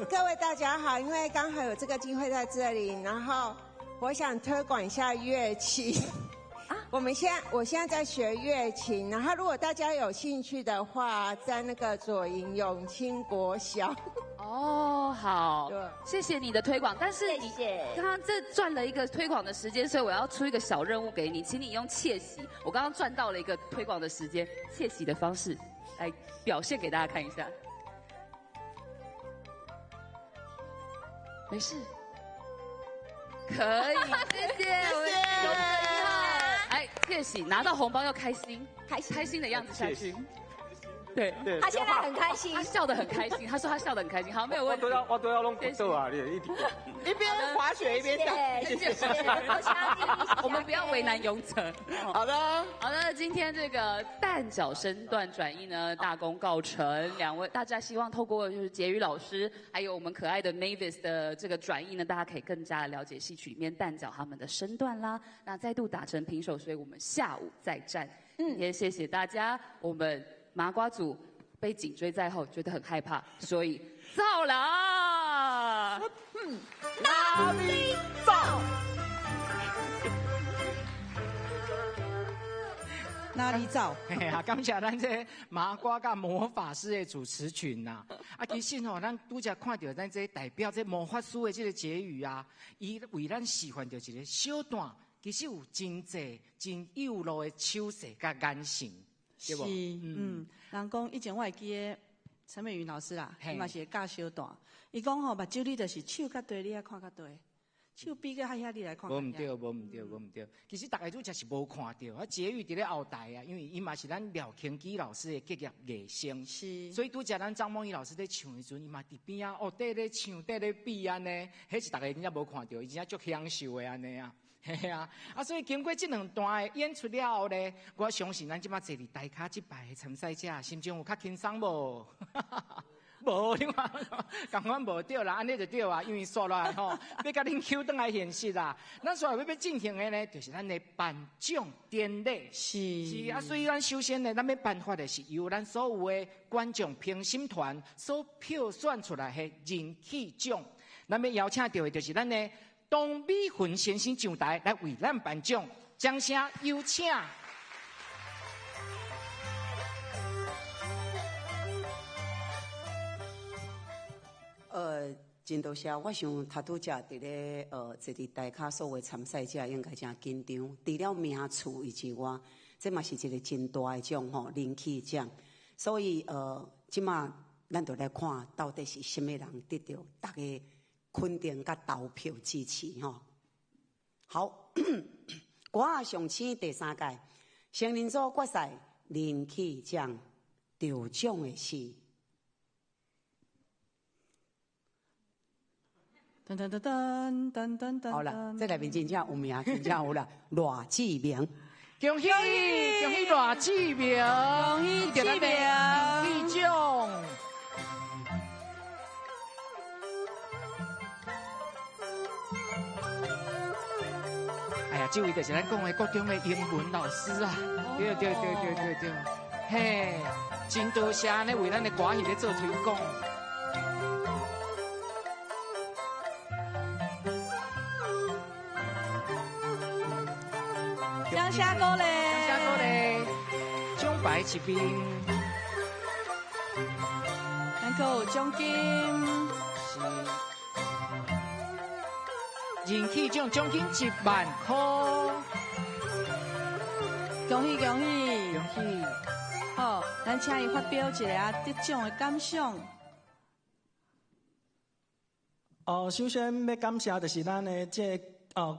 各位大家好，因为刚好有这个机会在这里，然后我想推广一下乐器。我现在在学乐琴，然后如果大家有兴趣的话，在那个左营永清国小。哦，好，谢谢你的推广，但是你刚刚这赚了一个推广的时间，所以我要出一个小任务给你，请你用窃喜，我刚刚赚到了一个推广的时间，窃喜的方式来表现给大家看一下。没事，可以，谢谢，谢谢。哎，窃喜拿到红包要开心，开心的样子下去。对，他现在很开心，他笑得很开心。他说他笑得很开心。好，没有问题。我都要弄骨头啊！你一一边滑雪一边笑。谢谢。我们不要为难勇者。好的，好的。今天这个旦角身段转译呢，大功告成。两位大家希望透过就是婕妤老师，还有我们可爱的 Mavis 的这个转译呢，大家可以更加了解戏曲里面旦角他们的身段啦。那再度打成平手，所以我们下午再战。今天谢谢大家，我们。麻瓜组被紧追在后，觉得很害怕，所以走了。哪里走？哪里走？嘿啊，感谢咱这麻瓜佮魔法师的主持群呐。啊，其实吼，咱拄才看到咱这代表这魔法师的这个结语啊，伊为咱示范著一个小段，其实有真济真幼路的手势佮眼神。是，嗯，人讲以前我会记得陈美云老师啦，伊嘛是会教小段。伊讲吼，目睭你就是手较短，你爱看较短；手比较较遐，你来看。无毋对，无毋对，无毋对。其实大家拄才是无看到，啊，婕妤伫咧后台啊，因为伊嘛是咱廖庆基老师的结业艺生，是。所以拄才咱张梦怡老师咧唱的时阵，伊嘛伫边仔哦，缀咧唱，缀咧比按呢，彼是大家真正无看到，伊真正足享受的按呢啊。嘿啊！啊，所以经过这两段的演出了后呢，我相信咱这马坐伫台跤这排的参赛者，心情有较轻松无？无，你看，仝款无对啦，按呢就对啊，因为煞落来吼，欲共恁 Q 转来现实啦。咱煞欲进行的呢，就是咱的颁奖典礼。是啊，所以咱首先呢，咱欲颁发的是由咱所有的观众评审团所票选出来的人气奖。咱欲邀请到的就是咱的董美云先生上台来为咱颁奖，掌声有请。真多谢，我想头拄才伫咧坐伫台跤所有参赛者应该诚紧张，除了名次以外，这嘛是一个真大的奖吼，人气奖。所以这马咱就来看到底是啥物人得到大家肯定佮投票支持吼。好，歌仔上星第三届成人组决赛人气奖得奖的是。噔噔噔噔噔噔噔。好啦，这内面真正有名，真正有啦，赖志明。恭喜恭喜赖志明，恭喜志明，人气奖。哎呀，这位就是咱讲的国中的英文老师啊，对对对对对对，嘿，真多谢呢，为咱的歌戏咧做推广。掌声鼓励，掌声鼓励，奖牌一边，咱阁有奖金，是人气奖奖金1万块，恭喜恭喜恭喜！好，咱请伊发表一下得奖的感想。首先欲感谢就是咱的这个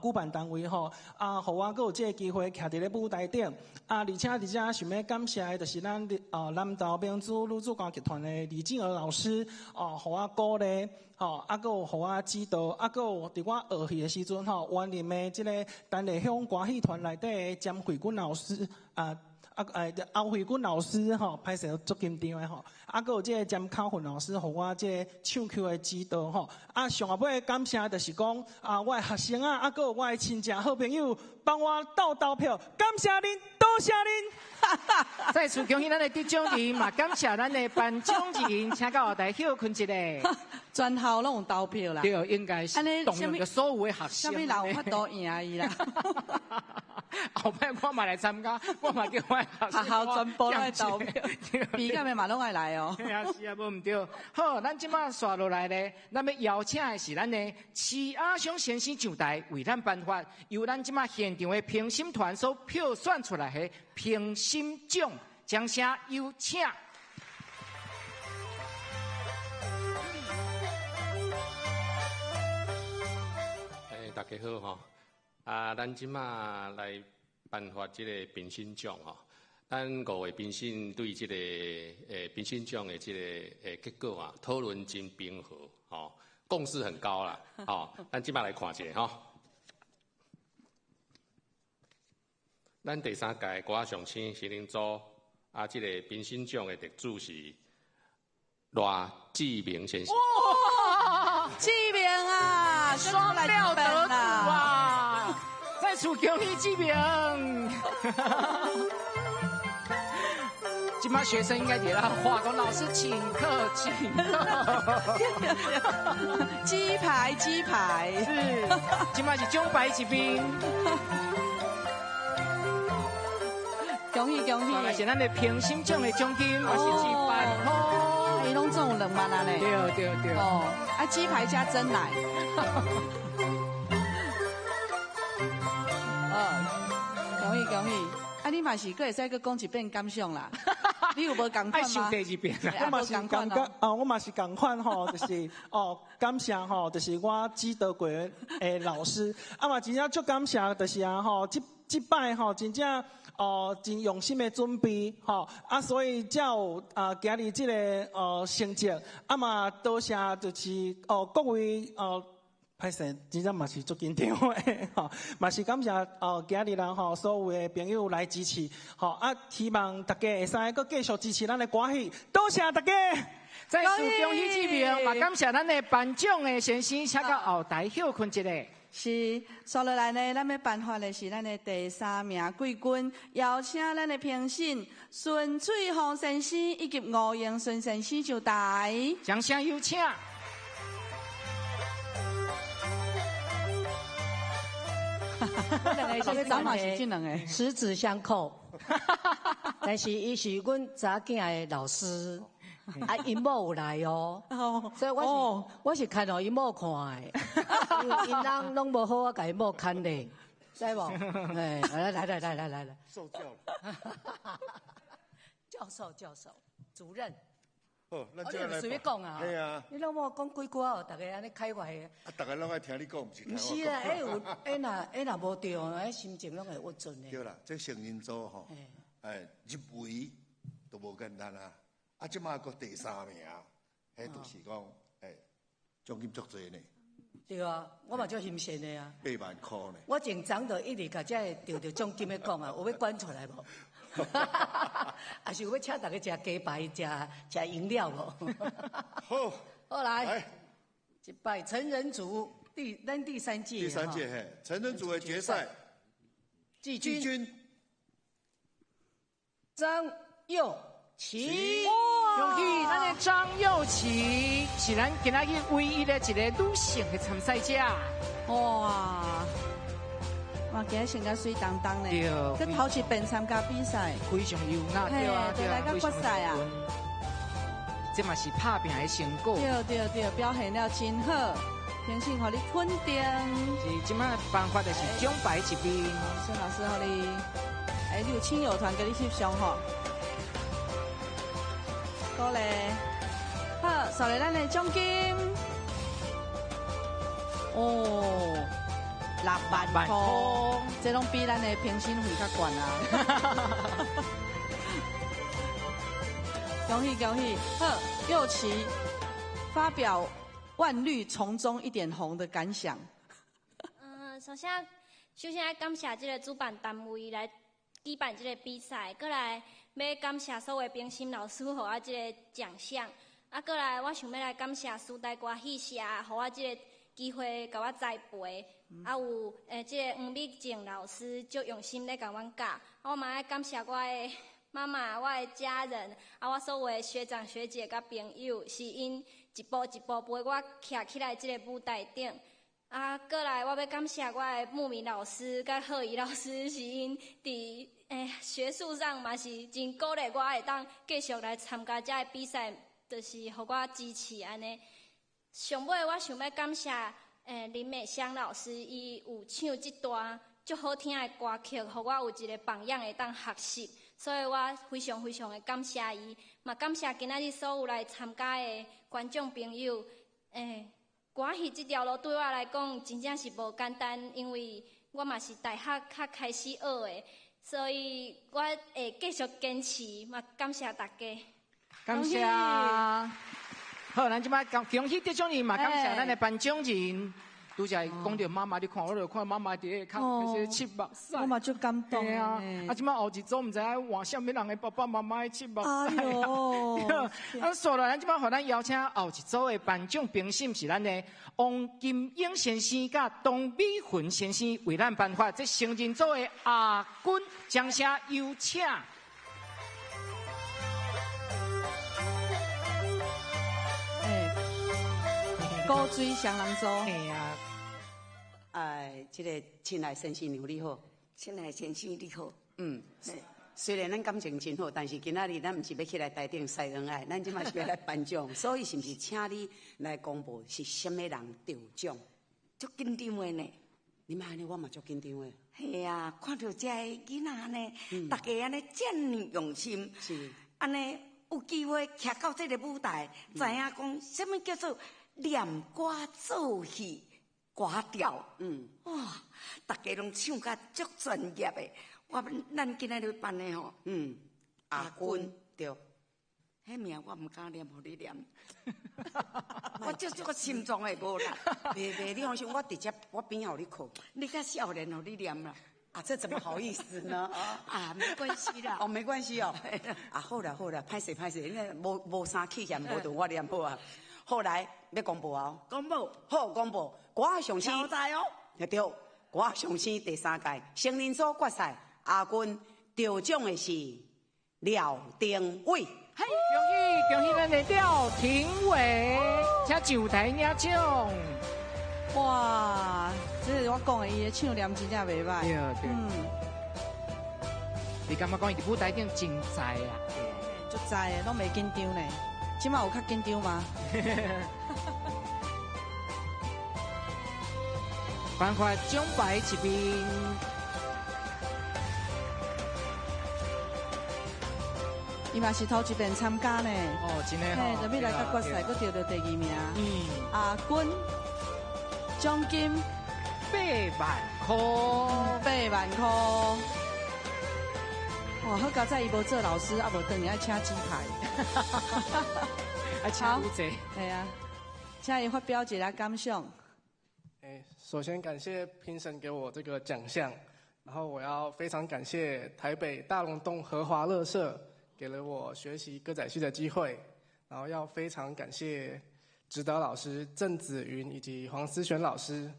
举办单位吼，啊，予我阁有这个机会徛伫咧舞台顶，啊，而且伫遮想欲感谢的就是咱南投明珠女子歌剧团的李静儿老师，哦，予我鼓励，吼，啊，阁有予我指导，啊，阁有伫我学戏的时阵吼，员林的这个陈丽香歌戏团内底的詹慧君老师，啊。啊，欧慧君老师吼，歹势足紧张的吼，啊，阁有这个詹考芬老师，予我这个唱曲的指导吼。啊，上后尾感谢就是讲啊，我的学生啊，啊，阁有我的亲戚好朋友帮我斗投票，感谢恁，多谢恁。再次恭喜咱的得奖人，嘛感谢咱的颁奖人，请到后台歇睏一下。全校拢有投票啦。对，应该是动用著所有的学生。啥物人有法度赢伊啦？后摆我嘛来参加，我嘛叫我学校全部拢爱投票，比较的嘛拢爱来哦。是啊是啊，无毋对。好，咱这马煞落来咧，咱欲邀请的是咱的徐阿雄先生上台为咱颁发，由咱这马现场的评审团所票选出来的评审奖，掌声有请。大家好吼。啊，咱这马来颁发这个评审奖吼。咱五位评审对这个评审奖的这个结果啊，讨论真平和吼，共识很高啦。吼，咱这马来看一下吼。咱第三届歌仔上星成人组啊，这个评审奖的得主是赖志明先生。哇，志明啊，双料得主啊！再次恭喜志明。这马学生应该给他画讲，老师请客，请客。鸡排，鸡排。是，这马是奖牌一边。恭喜恭喜！是咱的评审奖的奖金，嘛是1万块。伊拢总有2万啊呢。对对对。哦，啊，鸡排加珍奶。哦，恭喜恭喜！啊，你嘛是阁会使阁讲一遍感想啦？你有无仝款吗？爱想第二遍啦。我嘛是感觉啊，我嘛是仝款吼，就是哦，感谢吼，就是我指导过的老师，啊嘛真正足感谢，就是啊吼，这摆吼真正哦真用心的准备吼，啊所以才有啊今日这个成绩，啊嘛多谢就是哦各位哦。歹势，真正嘛是足紧张的吼，嘛是感谢哦，今日人吼所有的朋友来支持，吼啊，希望大家会使阁继续支持咱的歌戏，多谢大家。再次恭喜志明，嘛感谢咱的颁奖的先生，请到后台歇睏一下。是，煞落来呢，咱欲颁发的是咱的第三名季军，邀请咱的评审孙翠凤先生以及吴英孙先生上台。掌声有请。两个早嘛是这两个，十指相扣。但是伊是阮查某囝的老师，啊，𪜶某有来哦，所以我是牵予𪜶某看的，因为𪜶翁拢无好，我共𪜶某牵咧，知无？哎，来来来来来来来，受教了。教授教授，主任。好，咱这你随便讲啊。对啊。你拢无讲几句啊？大家按呢开怀的。啊，大家拢爱听你讲，毋是听我讲。毋是啦，彼有，彼若无对，彼心情拢会郁卒的。对啦，这成人组吼，哎，入围都无简单啊！啊，这马阁第三名，彼就是讲，哎，奖金足济呢。对啊，我嘛足欣羡的啊。8万块呢。我前昨就一直共这个得著奖金的讲啊，有欲捐出来无？抑是有欲请大家食鸡排、食食饮料无？好，好来，一摆成人组咱第三届，第三届嘿，成人组的决赛，季军，张佑琪，恭喜咱的张佑琪是咱今仔日唯一的一个女性的参赛者。哇！哇，今日穿甲媠当当呢，阁头一遍参加比赛，非常优雅，对啊，对来到决赛啊！这嘛是拍拼的成果。对对对，表现了真好，评审予你肯定。是，这摆颁发的是奖牌一面。孙老师，予你，哎，你有亲友团给你翕相吼。鼓励，好，送来咱的奖金。哦。6万块，这拢比咱的评审费较悬啊！恭喜恭喜！好，佑琪发表万绿丛中一点红的感想。首先首先爱感谢这个主办单位来举办这个比赛，阁来欲感谢所有评审老师予我这个奖项，啊，阁来我想欲来感谢师大歌戏社，予我这个机会共我栽培。啊有这个黄美静老师足用心咧共阮教，啊我嘛爱感谢我的妈妈、我的家人，啊我所有的学长学姐佮朋友，是𪜶一步一步陪我徛起来这个舞台顶。啊，阁来我欲感谢我的牧民老师佮贺仪老师，是𪜶伫学术上嘛是真鼓励我会当继续来参加这个比赛，就是予我支持按呢。上尾我想欲感谢林美香老师，伊有唱这段足好听的歌曲，予我有一个榜样会当学习，所以我非常非常的感谢伊，嘛感谢今仔日所有来参加的观众朋友。歌戏这条路对我来讲真正是无简单，因为我嘛是大学才开始学的，所以我会继续坚持，嘛感谢大家。感谢。好，咱这摆恭喜得奖人嘛，感谢咱的颁奖人。拄才讲著妈妈，你看，我就看妈妈伫下骹开始拭目屎。我嘛足感动啊！啊，这摆后一组毋知影换啥物人的爸爸妈妈的拭目屎。哎哟！啊，煞落咱这摆予咱邀请后一组的颁奖评审是咱的王金英先生佮董美云先生为咱颁发这成人组的亚军，掌声有请。古锥双人组。嘿啊！哎，这个亲爱先生娘你好，亲爱先生你好。嗯，虽然咱感情真好，但是今仔日咱毋是欲起来台顶晒恩爱，咱这马是欲来颁奖，所以是毋是请你来公布是啥物人得奖？足紧张的呢。你莫按呢，我嘛足紧张的。嘿啊，看著这个囡仔按呢，大家按呢遮尔用心，是按呢有机会徛到这个舞台，知影讲啥物叫做念歌做戏歌调。哇，大家拢唱甲足专业的。咱今仔日办的吼，亚军对。彼名我毋敢念，予你念。我足足个心脏会无力。袂袂，你放心，我直接我边仔予你靠。你较少年，予你念啦。啊，这怎么好意思呢？啊，没关系啦。哦，没关系哦。啊，好啦好啦，歹势歹势，你无啥气焰，无就我念好啊。后来欲公布啊！公布，好公布。歌仔上星，挑战哦。对，歌仔上星第三届成人组决赛亚军得奖的是廖廷伟。恭喜恭喜咱的廖廷伟，请上台领奖。哇，这是我讲的，伊的唱念真正袂䆀。对对。你感觉讲伊伫舞台顶真在啊？足在的，拢袂紧张呢。这马有较紧张吗？颁发奖牌一面。伊嘛是头一遍参加呢。哦，真的嘿，就欲来到决赛，阁得著第二名。亚军奖金8万块， 8万块。哇，好佳哉伊無做老師，啊無轉去愛請雞排，愛請愈濟。係啊，請伊發表一下感想。欸，首先感謝評審給我這個獎項，然後我要非常感謝台北大龍峒和華樂社給了我學習歌仔戲的機會，然後要非常感謝指導老師鄭子雲以及黃思璇老師，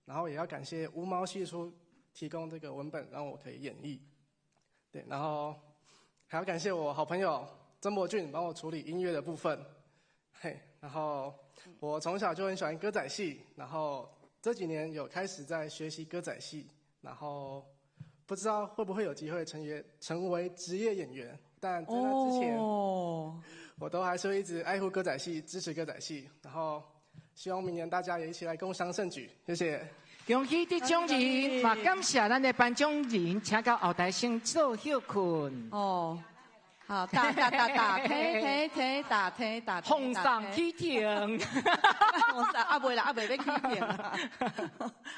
然後也要感謝烏貓戲書提供這個文本讓我可以演繹，對，然後還要感謝我好朋友曾博俊幫我處理音樂的部分，嘿，然後我從小就很喜歡歌仔戲，然後這幾年有開始在學習歌仔戲，然後不知道會不會有機會成為職業演員，但在那之前，我都還是會一直愛護歌仔戲，支持歌仔戲，然後希望明年大家也一起來共襄盛舉，謝謝。恭喜得獎人，嘛感謝咱的頒獎人，請到後台先做歇睏。哦，好，打打打打，停停停，打停打。奉送起停。奉送啊，袂啦，啊袂欲起停。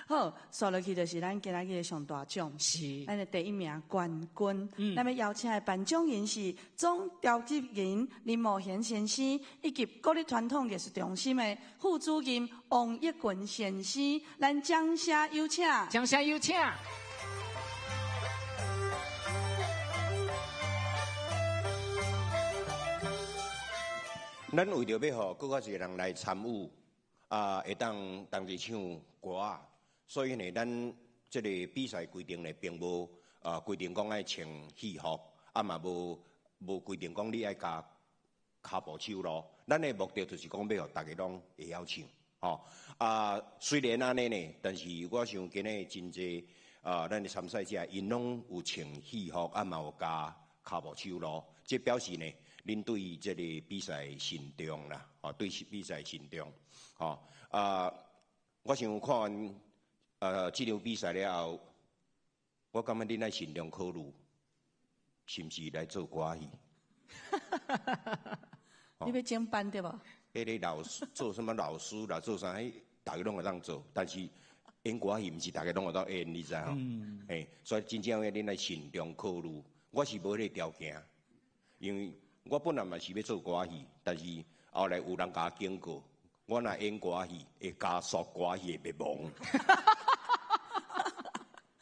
好，紲落去就是咱今仔日的上大獎，是咱的第一名冠軍。咱欲邀請的頒獎人是總召集人林茂賢先生，以及國立傳統藝術中心的副主任王益群先生。咱掌聲有請，掌聲有請。咱為著欲予閣較濟人來參與，啊，會當同齊唱歌仔，所以呢，咱這個比賽規定呢，並無啊規定講愛穿戲服，啊嘛無規定講你愛加跤步手咯。咱的目的就是講欲予逐家攏會曉唱，吼啊，雖然按呢呢，但是我想今日真濟啊，咱的參賽者𪜶攏有穿戲服，啊嘛有加跤步手咯，這表示呢，恁對這個比賽慎重啦，吼，對比賽慎重，吼啊！我想看完這場比賽了後，我感覺恁愛慎重考慮，是毋是來做歌戲？你欲整班對無？彼个老師做啥物老師啦，做啥？彼逐家攏會當做，但是演歌戲毋是逐家攏會當演，你知吼？嘿，所以真正的恁愛慎重考慮。我是無彼个條件，因為我本來嘛是欲做歌戲，但是後來有人共我警告，我若演歌戲會加速歌戲的滅亡。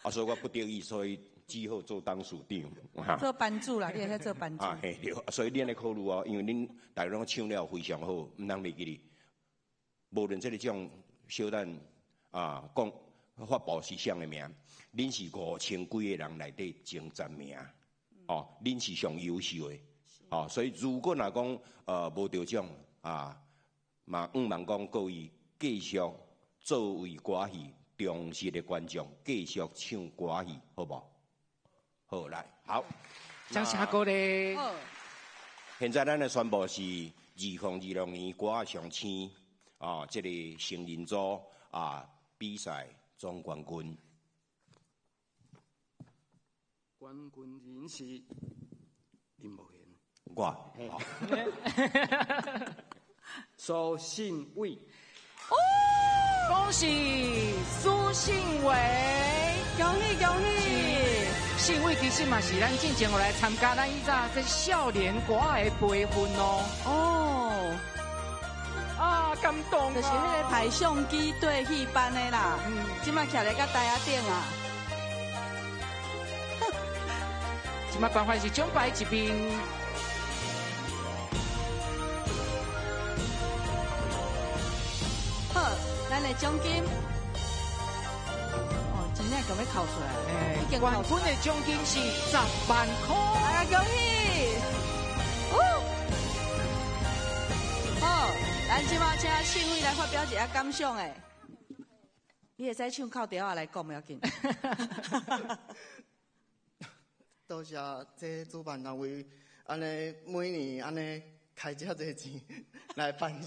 啊，所以我不得已，所以只好做董事長。做班主啦，你會使做班主。啊，嘿對，所以恁咧考慮哦，因為恁逐家攏唱了非常好，毋通袂記哩。無論這个獎，小等啊，講發布是啥个名，恁是5000幾个人內底前10名，哦，恁是上優秀的。哦，所以如果若講無得獎啊，嘛向望講各位繼續作為歌戲忠實的觀眾，繼續唱歌戲，好無？好來，好。掌聲鼓勵。現在咱來宣布是2026年歌仔上星啊，這個成人組啊比賽總冠軍。冠軍人是林茂賢。我。蘇信偉。哦，恭喜蘇信偉，恭喜恭喜！信偉其實嘛是咱進前有來參加咱以早這少年歌仔的培訓哦。哦，啊，感動啊！就是彼个排相機對戲班的啦，這擺徛咧佮台仔頂啊。這擺頒發是獎牌一面。好，咱的獎金，哦，真正共欲扣出來。欸，冠軍的獎金是10萬塊。哎呀，恭喜！哦，好，咱這擺請信偉來發表一下感想的。你會使唱靠調仔來講，無要緊。多謝這主辦單位，按呢每年按呢開遮濟錢來辦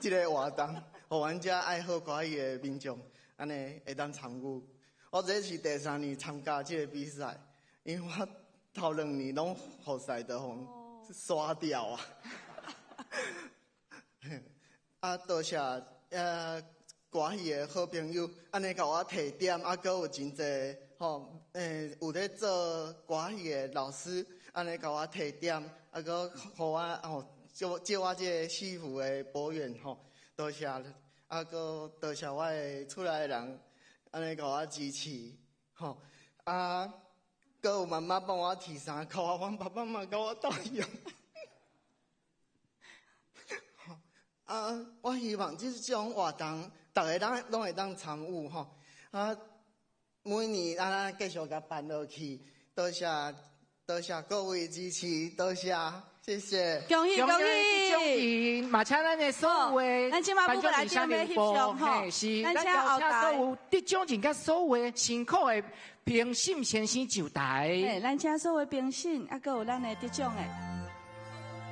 這個活動，予阮遮愛好歌戲的民眾按呢會當參與。我這是第3年參加這個比賽，因為我頭2年攏予賽都予刷掉啊。啊，多謝歌戲的好朋友，按呢共我提點，啊，閣有真濟吼。吼，有咧做歌戏的老师，按呢共我提点，啊，阁予我吼借借我这个戏服的表演吼，多谢，啊，阁多谢我的厝内的人，按呢共我支持，吼，啊，阁有妈妈帮我提衫裤，阮爸爸嘛共我斗用。啊，我希望这种活动，逐个人拢会当参与吼。啊，每年咱继续共办落去，多谢多谢各位支持，多谢，谢谢。恭喜恭喜！奖品嘛，请咱的所有的咱这马不来这边翕相吼，是，咱邀请所有得奖人佮所有的辛苦的评审先生上台。嘿，咱请所有评审，啊，阁有咱的得奖的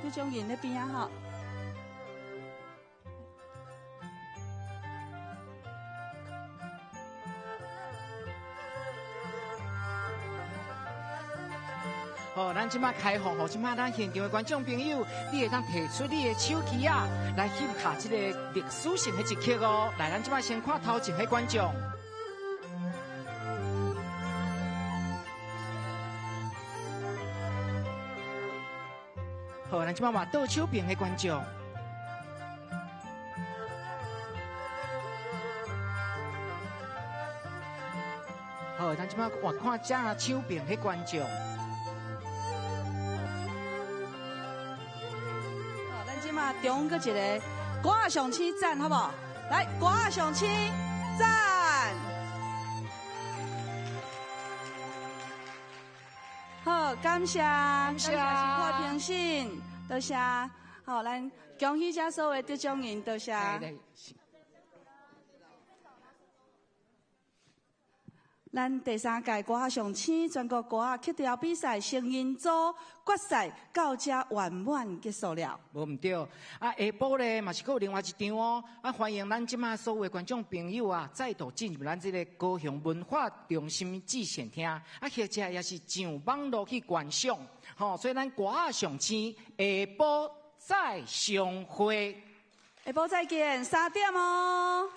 得奖人咧边仔吼。好，咱这马开放，予这马咱现场的观众朋友，你会当提出你的手机啊，来翕下这个历史性的一刻哦。来，咱这马先看头前的观众。好，咱这马换倒手边的观众。好，咱这马换看正手边的观众。中阁一个歌仔上星赞，好无？来，歌仔上星赞！好，感谢，感谢辛苦评审，多谢。好，咱恭喜遮所有得奖人，多谢。咱第三届歌仔上星全国歌仔曲调比赛成人组决赛到这圆满结束了。无毋对，啊，下晡咧嘛是阁有另外一场哦。啊，欢迎咱这马所有的观众朋友啊，再度进入咱这个高雄文化中心至善厅，啊，或者也是上网路去观赏。吼，所以咱歌仔上星下晡再相会，下晡再见，3点哦。